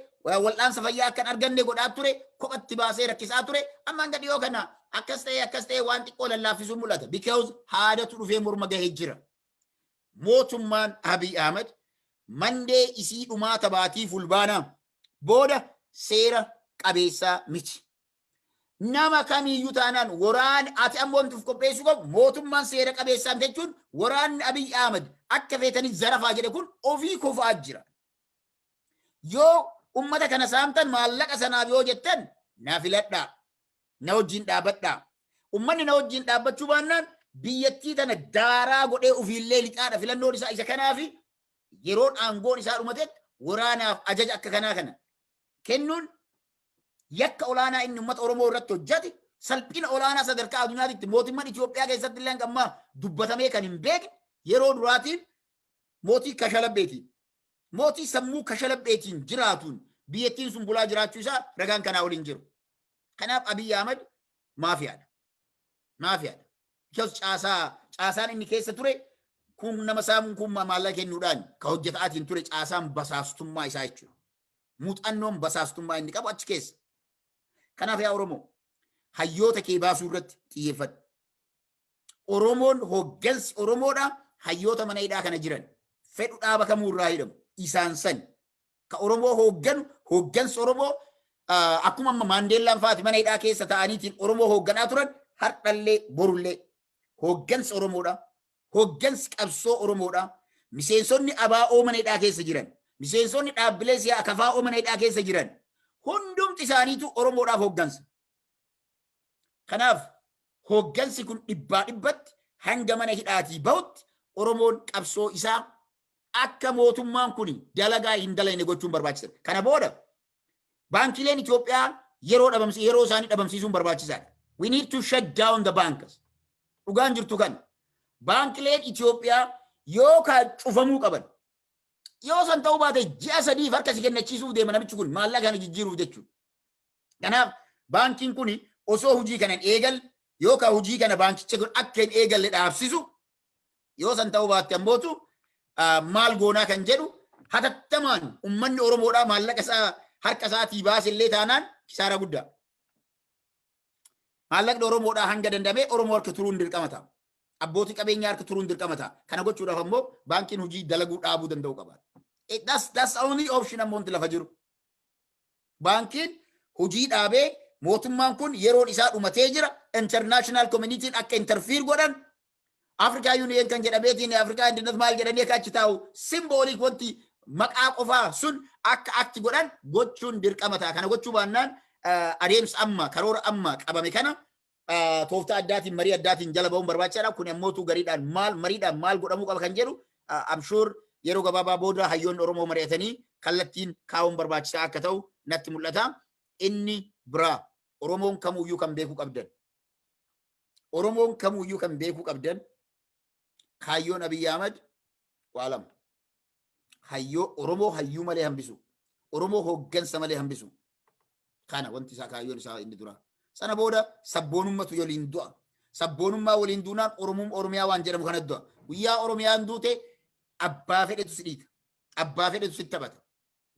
wal'aansa fayyaa akka hin arganne godhaa ture, kophatti baasee rakkisaa ture. Amma hanga dhiyoo kana akkas ta'e akkas ta'e waan xiqqoo lallaaffisuun mul'ata. Because haadatu dhufee morma gahee jira. Mootummaan Abiy Ahmed Monday isii dhumaa baatii Fulbaanaa booda seera qabeessaa miti. Nama kamiiyyuu taanaan waraanni ati ammoo wanti of qopheessuu qabu mootummaan seera qabeessaa miti jechuun waraanni Abiy Ahmed akka feetanii zarafaa jedhe kun ofii kofaa jira. Yoo ummata kana saamtan maallaqa sanaaf yoo jettan na filadhaa. Na wajjin dhaabbadhaa. Ummanni na wajjin dhaabbachuu baannaan biyyattii tana daaraa godhee ofiillee lixaadha. Filannoon isaa isa kanaafi yeroon aangoon isaa dhumatetti waraanaaf ajaja akka kanaa kana kennuun yakka olaanaa inni uummata Oromoo irratti hojjate, salphina olaanaa sadarkaa addunyaatti mootummaan Itoophiyaa keessatti illee hanga ammaa dubbatamee kan hin beekne yeroo duraatiin mootii kashalabbeetiin, mootii sammuu kashalabbeetiin jiraatuun biyyattiin sun bulaa jiraachuu isaa ragaan kanaa waliin jiru. Kanaaf Abiy Ahmed maafiyaadha. Maafiyaadha. Because caasaan inni keessa ture kun nama saamuun kun maallaqa kennuudhaan ka hojjetaatiin ture caasaan basaastummaa isaa jechuudha. Muuxannoon basaastummaa inni qabu achi keessa. Kanaaf yaa Oromoo, hayyoota kee baasuu irratti xiyyeeffadhu. Oromoon hoggansi Oromoodha, hayyoota mana hidhaa kana jiran fedhu dhaaba kamuu irraa hidhamu isaan san ka Oromoo hoogganu. Hoggansi Oromoo akkuma amma Maandeellaan faati mana hidhaa keessa ta'aniitiin Oromoo hoogganaa turan, har'allee borullee hoggansi Oromoodha. Hoggansi qabsoo Oromoodha. Miseensonni ABO mana hidhaa keessa jiran, miseensonni dhaabbilee siyaasaa KFO mana hidhaa keessa jiran hundumti isaaniitu Oromoodhaaf hoggansa. Kanaaf hoggansi kun dhibbaa dhibbatti hanga mana hidhaatii bahutti Oromoon qabsoo isaa akka mootummaan kun dalagaa hin dalagne gochuun barbaachisaadha. Kana booda baankileen Itoophiyaa yeroo isaanii dhabamsiisuun barbaachisaadha. We need to shut down the banks. Dhugaan jirtu kana. Baankileen Itoophiyaa yookaan cufamuu qaban. Yoo san ta'uu baate ji'a 3f harka si kennachiisuuf deema namichi kun maallaqa kana jijjiiruuf jechuudha. Kanaaf baankiin kun osoo hojii kana hin eegalle yookaan hojii kana baankicha kun akka hin eegalle dhaabsisu, yoo san ta'uu baatte ammootu maal goonaa kan jedhu hatattamaan ummanni Oromoodhaa maallaqa isaa harka isaatii baase illee taanaan kisaaraa guddaa. Maallaqni Oromoodhaa hanga danda'ame Oromoo harka turuun dirqama ta'a. Abbootii qabeenyaa harka turuun dirqama ta'a. Kana gochuudhaaf ammoo baankiin hojii dalaguu dhaabuu danda'u qaba. That's the only option ammoo wanti lafa jiru. Baankiin hojii dhaabee mootummaan kun yeroon isaa dhumatee jira. International communityn akka interfere godhan, Africa Union kan jedhameetiin Afrikaa Andinet maal jedhanii akka achi taa'u symbolic wanti maqaa qofaa sun akka akti godhan gochuun dirqama ta'a. Kana gochuu baannaan adeemsa amma karoora amma qabame kana tooftaa addaatiin marii addaatiin jala ba'uun barbaachisaadha. Kun ammootu gariidhaan maal mariidhaan maal godhamuu qaba kan jedhu I'm sure yeroo gabaabaa booda hayyoonni Oromoo mari'atanii kallattiin kaa'uun barbaachisaa akka ta'u natti mul'ata. Inni biraa Oromoon kamuyyuu kan beekuu qabdan. Oromoon kamuyyuu kan beekuu qabdan kaayyoon Abiyyi Ahmad waa lama. Hayyoo Oromoo hayyuu malee hambisu. Oromoo hooggansa malee hambisu. Kana wanti isaa kaayyoon isaa inni dura. Sana booda sabboonummatu waliin du'a. Sabboonummaa waliin duunaan Oromoon Oromiyaa waan jedhamu kana du'a. Guyyaa Oromiyaan duute abbaa fedhetu si dhiita. Abbaa fedhetu si taphata.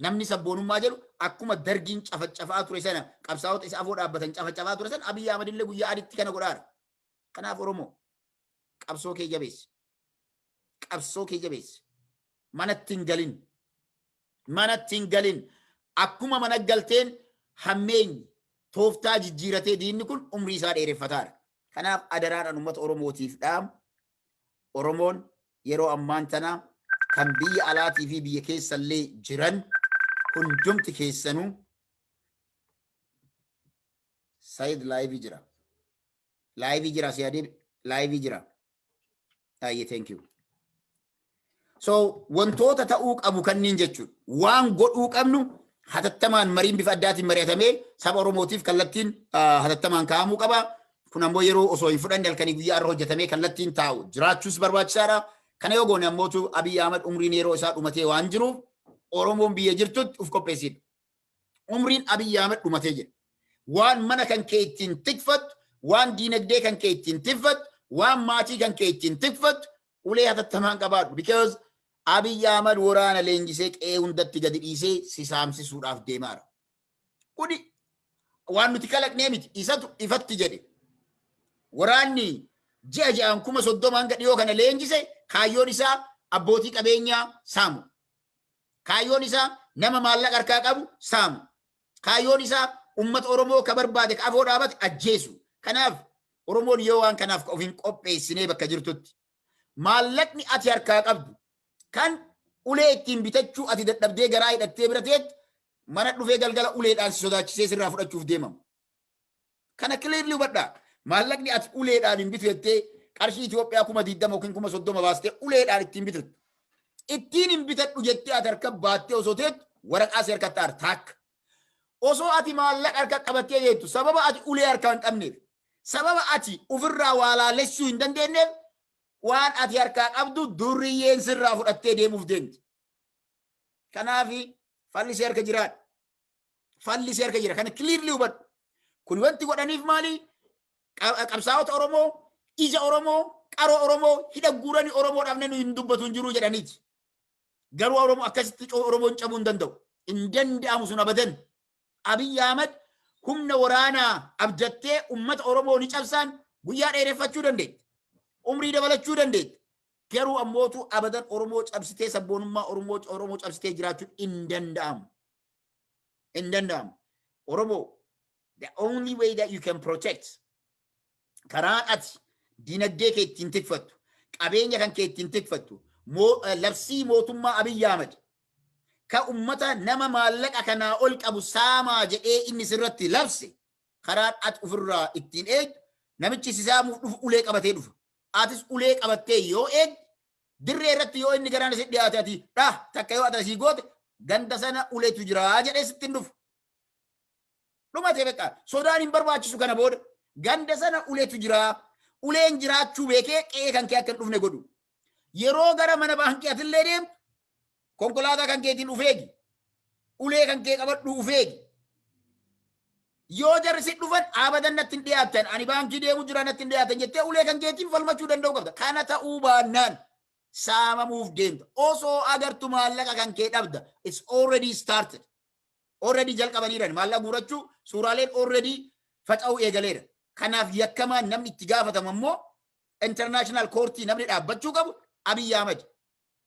Namni sabboonummaa jedhu akkuma Dargiin cafacafaa ture sana, qabsaa'ota isa afoo dhaabbatan cafacafaa ture sana, Abiyyi Ahmad illee guyyaa aditti kana godhaara. Kanaaf Oromoo, qabsoo kee jabeessi. Qabsoo kee jabeessi. Manatti hin galin. Manatti hin galin. Akkuma mana galteen hammeenyi tooftaa jijjiiratee diinni kun umrii isaa dheereffataadha. Kanaaf adaraadhaan uummata Oromootiif dhaamu. Oromoon yeroo ammaan tana Kan biyya alaatii fi biyya keessallee jiran hundumti keessanuu. Sayid live jira. Live jira, si yaadee live jira. Ayyee, thank you. So wantoota ta'uu qabu kanneen jechuudha. Waan godhuu qabnu hatattamaan mariin bifa addaatiin mari'atamee saba Oromootiif kallattiin hatattamaan kaa'amuu qaba. Kun ammoo yeroo osoo hin fudhanne halkanii guyyaa irra hojjetamee kallattiin taa'u jiraachuus barbaachisaadha. Kana yoo goone ammootu Abiy Ahmad umriin yeroo isaa dhumatee waan jiruuf, Oromoon biyya jirtutti uf qopheessidha. Umriin Abiy Ahmad dhumatee jira. Waan mana kan kee ittiin tikfattu, waan diinagdee kan kee ittiin tikfattu, waan maatii kan kee ittiin tikfattu ulee hatattamaan qabaadhu. Because Abiy Ahmad waraana leenjisee qe'ee hundatti gadi dhiisee si saamsisuudhaaf deemaara. Kuni waan nuti kalaqnee miti, isatu ifatti jedhe. Waraanni ji'a ji'aan 30,000 hanga dhiyoo kana leenjise kaayyoon isaa abbootii qabeenyaa saamu. Kaayyoon isaa nama maallaqa harkaa qabu saamu. Kaayyoon isaa ummata Oromoo ka barbaade ka afoo dhaabate ajjeesu. Kanaaf Oromoon yoo waan kanaaf of hin qopheessinee, bakka jirtutti maallaqni ati harkaa qabdu kan ulee ittiin bitachuu ati dadhabdee garaa hidhattee bira teettu, mana dhufee galgala uleedhaan si sodaachisee sirraa fudhachuuf deemamu. Kana clearly hubadhaa. Maallaqni ati uleedhaan hin bitu jettee qarshii Itoophiyaa 20,000 yookiin 30,000 baastee uleedhaan ittiin bitatu. Ittiin hin bitadhu jettee ati harka baattee osoo teettu waraqaa si harkatti aarta takka. Osoo ati maallaqa harka qabattee teettu, sababa ati ulee harkaa hin qabneef, sababa ati ofirraa waa laalessuu hin dandeenyeef, waan ati harkaa qabdu durriyyeen sirraa fudhattee deemuuf deemti. Kanaafi falli si harka jiraadha. Falli si harka jira. Kana clearly hubadhu. Kun wanti godhaniif maali? Qabsaa'ota Oromoo, ija Oromoo, qaroo Oromoo hidha guuranii Oromoodhaaf namni hin dubbatu hin jiru jedhaniiti. Garuu Oromoo akkasitti Oromoon cabuu hin danda'u. Hin danda'amu sun abadan. Abiy Ahmad humna waraanaa abdattee ummata Oromoo ni cabsaan guyyaa dheereffachuu dandeetti. Umrii dabalachuu dandeetti. Garuu ammootu abadan Oromoo cabsitee, sabboonummaa Oromoo cabsitee jiraachuun hin danda'amu. Hin danda'amu. Oromoo, the only way that you can protect, karaan ati dinagdee kee ittiin tikfattu, qabeenya kan kee ittiin tikfattu, labsii mootummaa Abiy Ahmad ka ummata nama maallaqa kanaa ol qabu saamaa jedhee inni sirratti labse, karaan ati ofirraa ittiin eegdu, namichi si saamuuf dhufu ulee qabatee dhufa. Atis ulee qabattee yoo eegdu, dirree irratti yoo inni garaan si dhiyaate, ati dhah takka yoo ati asii goote, ganda sana uleetu jira jedhee sitti hin dhufu. Dhumate beekaa, sodaan hin barbaachisu. Kana booda ganda sana uleetu jira. Uleen jiraachuu beekee qe'ee kan kee akka hin dhufne godhu. Yeroo gara mana baankii atillee deemtu konkolaataa kan keetiin ufeegi. Ulee kan kee qabadhu, ufeegi. Yoo jarri si dhufan, abadan natti hin dhiyaatan, ani baankii deemu jira, natti hin dhiyaatan jettee ulee kan keetiin falmachuu danda'u qabda. Kana ta'uu baannaan saamamuuf deemta. Osoo agartu maallaqa kan kee dhabda. It's already started. Already jalqabaniiran maallaqa guurachuu, suuraaleen already faca'uu eegaleera. Kanaaf yakkamaan namni itti gaafatamu ammoo international courtii namni dhaabbachuu qabu Abiy Ahmed.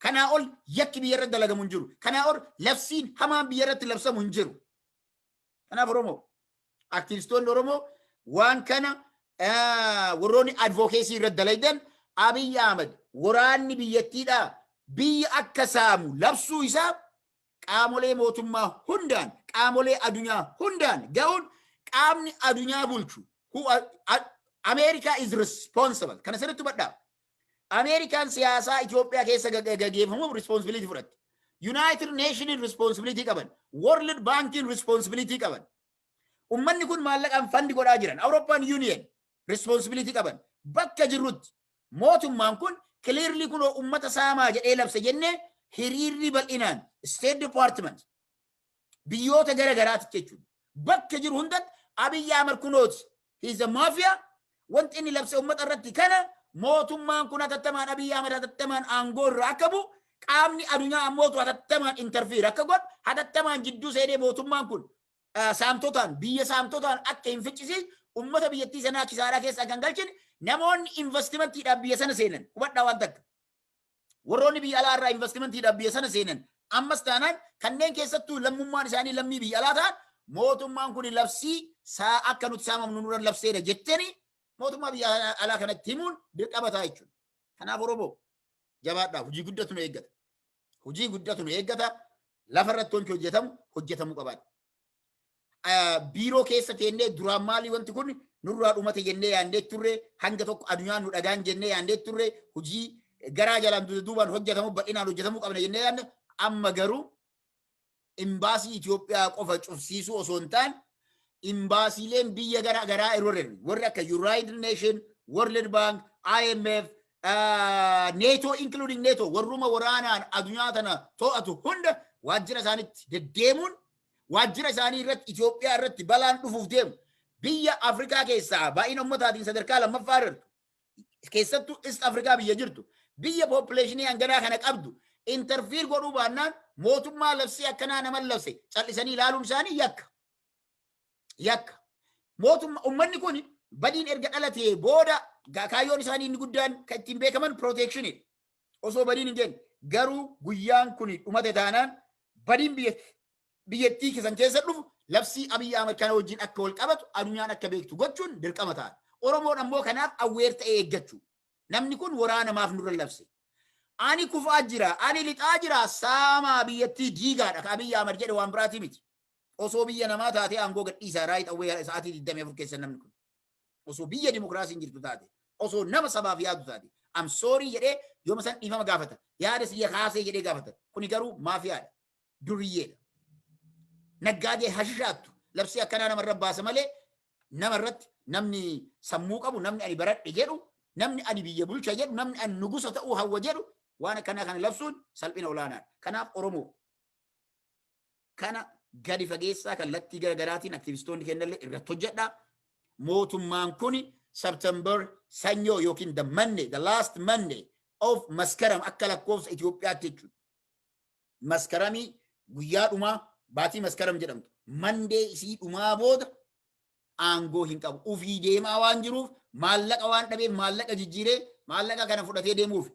Kanaa ol yakki biyya irratti dalagamu hin jiru. Kanaa ol labsiin hamaan biyya irratti labsamu hin jiru. Kanaaf Oromoo, aktivistoonni Oromoo, waan kana warroonni advocacy irratti dalaydan, Abiy Ahmed waraanni biyyattiidhaa biyya akka saamu labsuu isaa qaamolee mootummaa hundaan, qaamolee addunyaa hundaan ga'uun, qaamni addunyaa bulchu Ameerikaa is responsible. Kana sirriitti hubadhaa. Ameerikaan siyaasaa Itoophiyaa keessa gaggeeffamuuf responsibility fudhatti. United Nation responsibility qaban. World Banking responsibility qaban. Ummanni kun maallaqaan fund godhaa jiran. European Union responsibility qaban. Bakka jirrutti mootummaan kun clearly kun ummata saamaa jedhee labsa jennee hiriirri bal'inaan State Department, biyyoota gara garaati jechuudha. Bakka jiru hundatti Abiy Ahmed kunooti. He is a mafia. Wanti inni labse ummata irratti kana. Mootummaan kun hatattamaan, Abiy Ahmed hatattamaan aangoo irraa akka bu'u, qaamni addunyaa ammootu hatattamaan interfere akka godhu, hatattamaan jidduu seenee mootummaan kun saamtotaan biyya saamtotaan akka hin ficcisiis, ummata biyyattii sanaa kisaaraa keessa kan galchine, namoonni investimentiidhaaf biyya sana seenan, hubadhaa waan takka. Warroonni biyya alaa irraa investimentiidhaaf biyya sana seenan, ammas taanaan kanneen keessattuu lammummaan isaanii lammii biyya alaa ta'an, mootummaan kun labsii saa akka nuti saamamnu nurra labseera jettanii mootummaa biyya alaa kanatti himuun dirqama ta'a jechuudha. Kanaaf Oromoo, jabaadhaa, hojii guddatu nu eeggata. Hojii guddatu nu eeggata. Lafa irratti wanti hojjetamu hojjetamuu qabaadha. Biiroo keessa teennee duraan maalii wanti kun nurraa dhumate jennee yaandee turre, hanga tokko addunyaan nu dhagaan jennee yaandee turre, hojii garaa jalaan duubaan hojjetamu bal'inaan hojjetamuu qabna jennee yaadne. Amma garuu imbaasii Itoophiyaa qofa cufsiisuu osoo hin taane, imbaasiileen biyya gara garaa yeroo warri akka United Nation, World Bank, IMF, NATO, including NATO, warruma waraanaan addunyaa tana to'atu hunda waajjira isaaniitti deddeemuun, waajjira isaanii irratti Itoophiyaa irratti balaan dhufuuf deemu, biyya Afrikaa keessaa baay'ina ummataatiin sadarkaa lammaffaa irratti, keessattuu East Afrikaa biyya jirtu, biyya population hanganaa kana qabdu interfere godhuu baannaan, mootummaa labsii akkanaa nama labse callisanii ilaaluun isaanii yakka. Yakka. Mootummaa uummanni kun badiin erga dhalatee booda kaayyoon isaanii inni guddaan kan ittiin beekaman protection. Osoo badiin hin jenne garuu guyyaan kun dhumate taanaan, badiin biyya biyyattii keessan keessa dhufu labsii Abiyyi Ahmad kana wajjin akka wal qabatu addunyaan akka beektu gochuun dirqama ta'a. Oromoon ammoo kanaaf aware ta'ee eeggachuu. Namni kun waraana maaf nurra labse? Ani kufaa jira, ani lixaa jira, saamaa biyyattii diigaadha. Ka Abiyyi Ahmad jedhe waan biraatii miti. Osoo biyya namaa taatee aangoo gadhiisaa right away sa'aatii 24 keessa namni kun. Osoo biyya dimokiraasiin jirtu taate, osoo nama sabaaf yaadu taate, "I'm sorry" jedhee yooma san dhiifama gaafata. Yaada siyya kaasee jedhee gaafata. Kuni garuu maafiyaadha. Duriyyeedha. Naggaadee hashishaattu labsii akkanaa namarra baasa malee, namarratti namni sammuu qabu, namni ani baradhe jedhu, namni ani biyya bulcha jedhu, namni ani nugusa ta'uu hawwa jedhu waan akkanaa kana labsuun salphina olaanaadha. Kanaaf Oromoo kana gadi fageessaa kallattii garaagaraatiin aktivistoonni kennallee irratti hojjedha. Mootummaan kuni September Sanyoo yookiin the Monday, the last Monday of Maskaram akka lakkoofsa Itoophiyaatti jechuudha. Maskaramii guyyaa dhumaa baatii Maskaram jedhamtu. Monday isii dhumaa booda aangoo hin qabu. Ufii deemaa waan jiruuf, maallaqa waan dhabeef maallaqa jijjiiree maallaqa kana fudhatee deemuuf.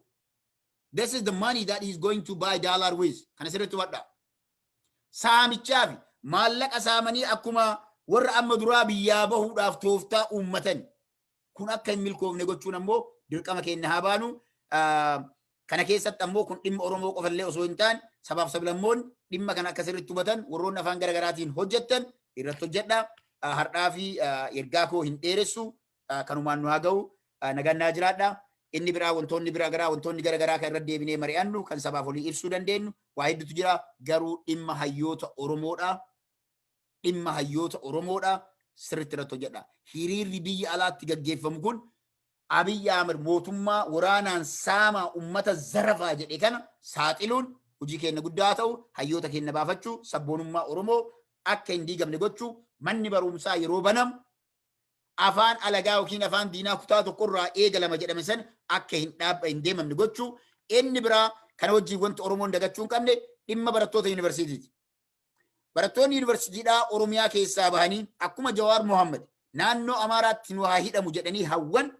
This is the money that he is going to buy dollar with. Kana sirriitti hubadhaa. Saamichaa fi maallaqa saamanii akkuma warra amma duraa biyyaa bahuudhaaf tooftaa uummatan. Kun akka hin milkoofne gochuun ammoo dirqama keenya haa baanu. Kana keessatti ammoo kun dhimma Oromoo qofallee osoo hin taane, sabaaf sablammoonni dhimma kana akka sirriitti hubatan, warroonni afaan garaagaraatiin hojjettan irratti hojjedha. Har'aa fi ergaa koo hin dheeressu, kanumaan nu haa ga'u, nagannaa jiraadha. Inni biraa wantoonni biraa garaa wantoonni garaagaraa kan irra deebinee mari'annu, kan sabaaf olii ibsuu dandeenyu waa hedduutu jira, garuu dhimma hayyoota Oromoodha. Dhimma hayyoota Oromoodha sirriitti irratti hojjedha. Hiriirri biyya alaatti gaggeeffamu kun Abiyyi Ahmed mootummaa waraanaan saamaa ummata zarafaa jedhe kana saaxiluun hojii keenya guddaa ta'u, hayyoota keenya baafachuu, sabboonummaa Oromoo akka hin diigamne gochuu, manni barumsaa yeroo banamu afaan alagaa yookiin afaan diinaa kutaa tokkorraa eegalama jedhame san akka hin dhaabba hin deemamne gochuu. Inni biraa kana wajjin wanti Oromoon dagachuu hin qabne dhimma barattoota yuunivarsiitiiti. Barattoonni yuunivarsiitiidhaa Oromiyaa keessaa bahanii akkuma Jawaar Mohammad naannoo Amaaraatti nu haa hidhamu jedhanii hawwan,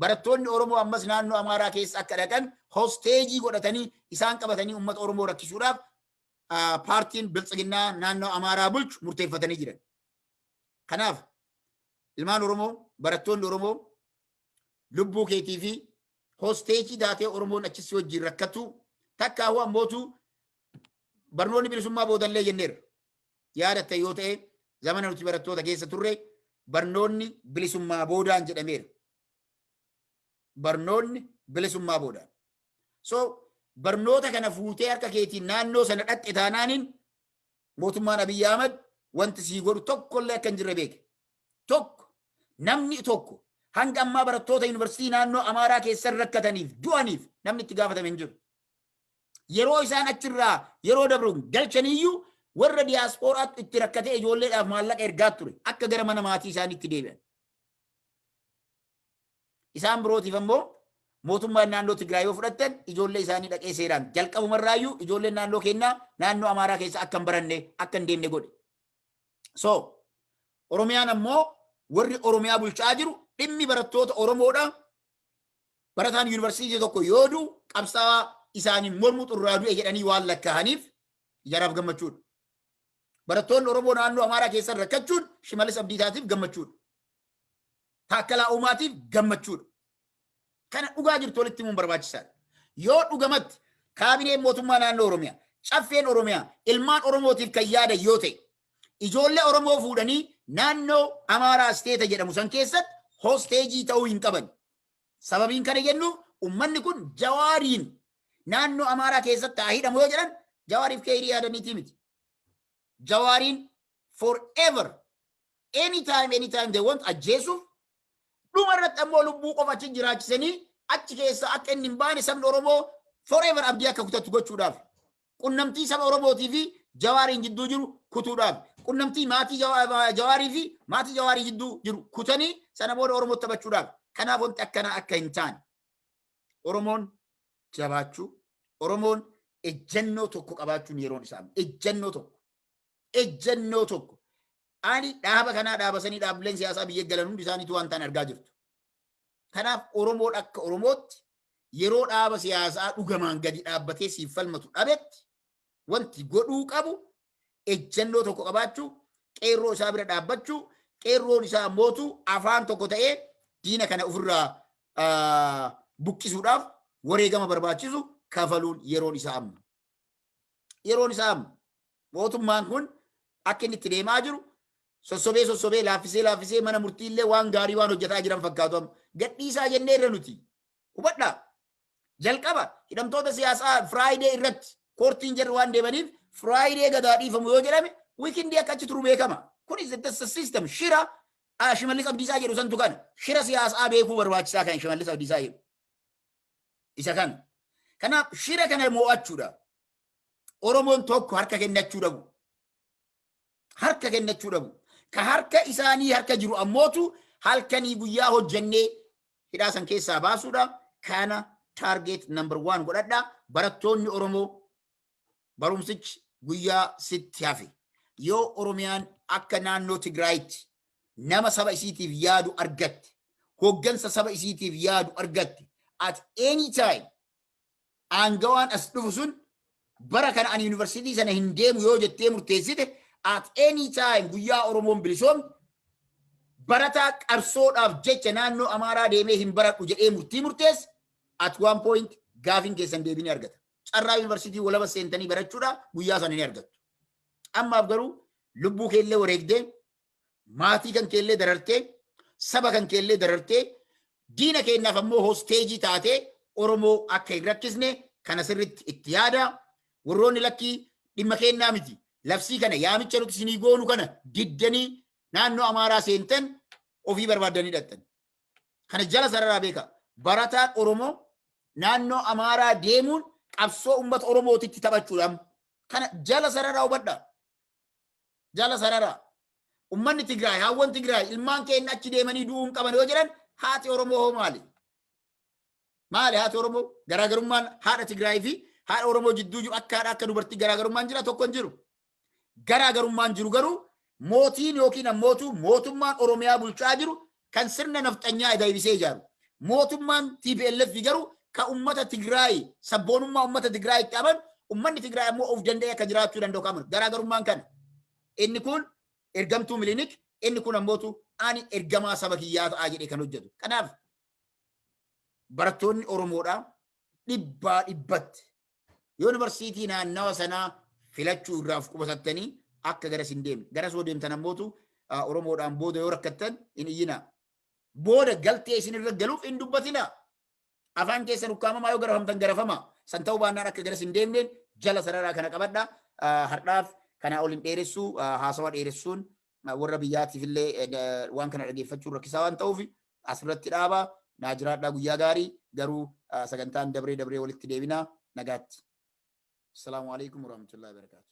barattoonni Oromoo ammas naannoo Amaaraa keessa akka dhaqan hostage godhatanii isaan qabatanii uummata Oromoo rakkisuudhaaf paartiin Biltsiginnaa naannoo Amaaraa bulchu murteeffatanii jiran. Kanaaf ilmaan Oromoo, barattoonni Oromoo, lubbuu keetii fi hostage taatee Oromoon achisi wajjin rakkatu takka hoo ammootu barnoonni bilisummaa boodallee jenneerra. Yaadatta yoo ta'e, zamana nuti barattoota keessa turre barnoonni bilisummaa boodaan jedhameera. Barnoonni bilisummaa boodaan. So barnoota kana fuutee harka keetiin naannoo sana dhaqxe taanaaniin, mootummaan Abiyyi Ahmad wanti sii godhu tokkollee akka hin jirre beeke. Tokko namni tokko hanga ammaa barattoota yuunivarsiitii naannoo Amaaraa keessa rakkataniif du'aniif namni itti gaafatame hin jiru. Yeroo isaan achirraa yeroo dabru galchaniyyuu warra diyaaspooraatti itti rakkatee ijoolleedhaaf maallaqa ergaa ture akka gara mana maatii isaaniitti deebi'an. Isaan birootiif ammoo mootummaan naannoo Tigraay yoo fudhattan, ijoollee isaanii dhaqee seeraan jalqabumarraayyuu ijoolleen naannoo keenyaa naannoo Amaaraa keessa akka hin baranne, akka hin deemne godhe. So Oromiyaan ammoo warri Oromiyaa bulchaa jiru dhimmi barattoota Oromoodha. Barataan yuunivarsiitii tokko yoo du'u qabsaa'aa isaaniin mormuu xurraa du'e jedhanii waan lakkaa'aniif jaraaf gammachuudha. Barattoonni Oromoo naannoo Amaaraa keessan rakkachuun Shimallis Abdiisaatiif gammachuudha. Taakkalaa Uumaatiif gammachuudha. Kana dhugaa jirtu walitti himuun barbaachisaadha. Yoo dhugamatti Kaabineen mootummaa naannoo Oromiyaa, caffeen Oromiyaa ilmaan Oromootiif kan yaadan yoo ta'e, ijoollee Oromoo fuudhanii naannoo Amaaraa state jedhamu san keessatti hostage ta'uu hin qaban. Sababiin kana jennu, ummanni kun Jawaariin naannoo Amaaraa keessatti haa hidhamu yoo jedhan, Jawaariif keerii yaadaniitii miti. Jawaariin forever, anytime, anytime they want ajjeesuuf, dhuma irratti ammoo lubbuu qofa achi jiraachisanii achi keessa akka inni hin baane sabni Oromoo forever abdii akka kutatu gochuudhaaf, qunnamtii saba Oromootii fi Jawaariin jidduu jiru kutuudhaaf, qunnamtii maatii Jawaarii fi maatii Jawaarii jidduu jiru kutanii sana booda Oromoo taphachuudhaaf. Kanaaf wanti akkanaa akka hin taane Oromoon jabaachuu, Oromoon ejjennoo tokko qabaachuun yeroon isaa ejjennoo tokko, ejjennoo tokko. Ani dhaaba kanaa, dhaaba sanii, dhaabbileen siyaasaa biyya galan hundi isaaniitu waan ta'an argaa jirtu. Kanaaf Oromoon akka Oromootti yeroo dhaaba siyaasaa dhugamaan gadi dhaabbatee siif falmatu dhabetti, wanti godhuu qabu ejjennoo tokko qabaachuu, qeerroo isaa bira dhaabbachuu, qeerroon isaa ammootu afaan tokko ta'ee diina kana ofirraa buqqisuudhaaf wareegama barbaachisu kafaluun yeroon isaa amma. Yeroon isaa amma. Mootummaan kun akka inni itti deemaa jiru sossobee sossobee, laaffisee laaffisee, mana murtiillee waan gaarii waan hojjetaa jiran fakkaatu amma. Gadhiisaa jennee irra nuti. Hubadhaa. Jalqaba hidhamtoota siyaasaa Friday irratti courtiin jarri waan deemaniif Friday gadaa dhiifamu yoo jedhame, weekendii akka achi turu beekama. Kunis the system shira Shimallis Abdiisaa jedhu santu kana. Shira siyaasaa beekuu barbaachisaa kan Shimallis Abdiisaa jedhu. Isa kana. Kanaaf shira kana mo'achuudha. Oromoon tokko harka kennachuu dhabu. Harka kennachuu dhabu. Ka harka isaanii harka jiru ammootu halkanii guyyaa hojjennee hidhaa san keessaa baasuudha. Kana target number one godhadha. Barattoonni Oromoo, barumsichi guyyaa sitti hafe. Yoo Oromiyaan akka naannoo Tigraayitti nama saba isiitiif yaadu argatte, hoggansa saba isiitiif yaadu argatte, at any time aangawaan as dhufu sun bara kana ani yuunivarsiitii sana hin deemu yoo jettee murteessite, at any time guyyaa Oromoon bilisoomte barataa qabsoodhaaf jecha naannoo Amaaraa deemee hin baradhu jedhee murtii murteesse, at one point gaafiin keessan deebii ni argata. Carraa yuunivarsiitii walaba seentanii barachuudha guyyaa sana ni argattu. Ammaaf garuu lubbuu keellee wareegdee, maatii kan keellee darartee, saba kan keellee darartee, diina keenyaaf ammoo hostage taatee Oromoo akka hin rakkisne kana sirritti itti yaada. Warroonni lakkii dhimma kennaa miti. Labsii kana, yaamicha nuti isinii goonu kana diddanii naannoo Amaaraa seentan, ofii barbaaddanii dhattan. Kana jala sararaa beeka. Barataan Oromoo naannoo Amaaraa deemuun qabsoo uummata Oromootitti taphachuudhaan kana jala sararaa hubadha. Jala sararaa. Uummanni Tigraay, haawwan Tigraay ilmaan keenya achi deemanii du'uu hin qaban yoo jedhan, haati Oromoo hoo maali? Maali haati Oromoo? Garaagarummaan haadha Tigraay fi haadha Oromoo jidduu jiru akka haadha akka dubartii garaagarummaan jira tokko hin jiru. Garaagarummaan jiru garuu mootiin yookiin ammootu mootummaan Oromiyaa bulchaa jiru kan sirna nafxanyaa deebisee ijaaru. Mootummaan TPLF garuu kan uummata Tigraay, sabboonummaa uummata Tigraay itti amanu, uummanni Tigraay ammoo of danda'ee akka jiraachuu danda'u qaban. Garaagarummaan kana. Inni kun ergamtuu Milinik, inni kun ammootu ani ergamaa saba kiyyaa ta'aa jedhee kan hojjetu. Kanaaf barattoonni Oromoodhaa dhibbaa dhibbatti yuunivarsiitii naannawa sanaa filachuu irraa of qubasattanii akka garas hin deemne. Garas yoo deemtan ammootu Oromoodhaan booda yoo rakkattan hin iyyinaa. Booda galtee isin irra galuuf hin dubbatinaa. Afaan keessan ukkaamamaa yoo garafamtan garafamaa. San ta'uu baannaan akka garas hin deemneen jala sararaa kana qabadha. Har'aaf kanaa ol hin dheeressuu. Haasawa dheeressuun warra biyyaatiif illee waan kana dhageeffachuun rakkisaa waan ta'uuf asirratti dhaaba. Naa jiraadhaa, guyyaa gaarii. Garuu sagantaan dabree dabree walitti deebinaa, nagaatti. Assalaamu alaikum warahmatullahi wabarakatuh.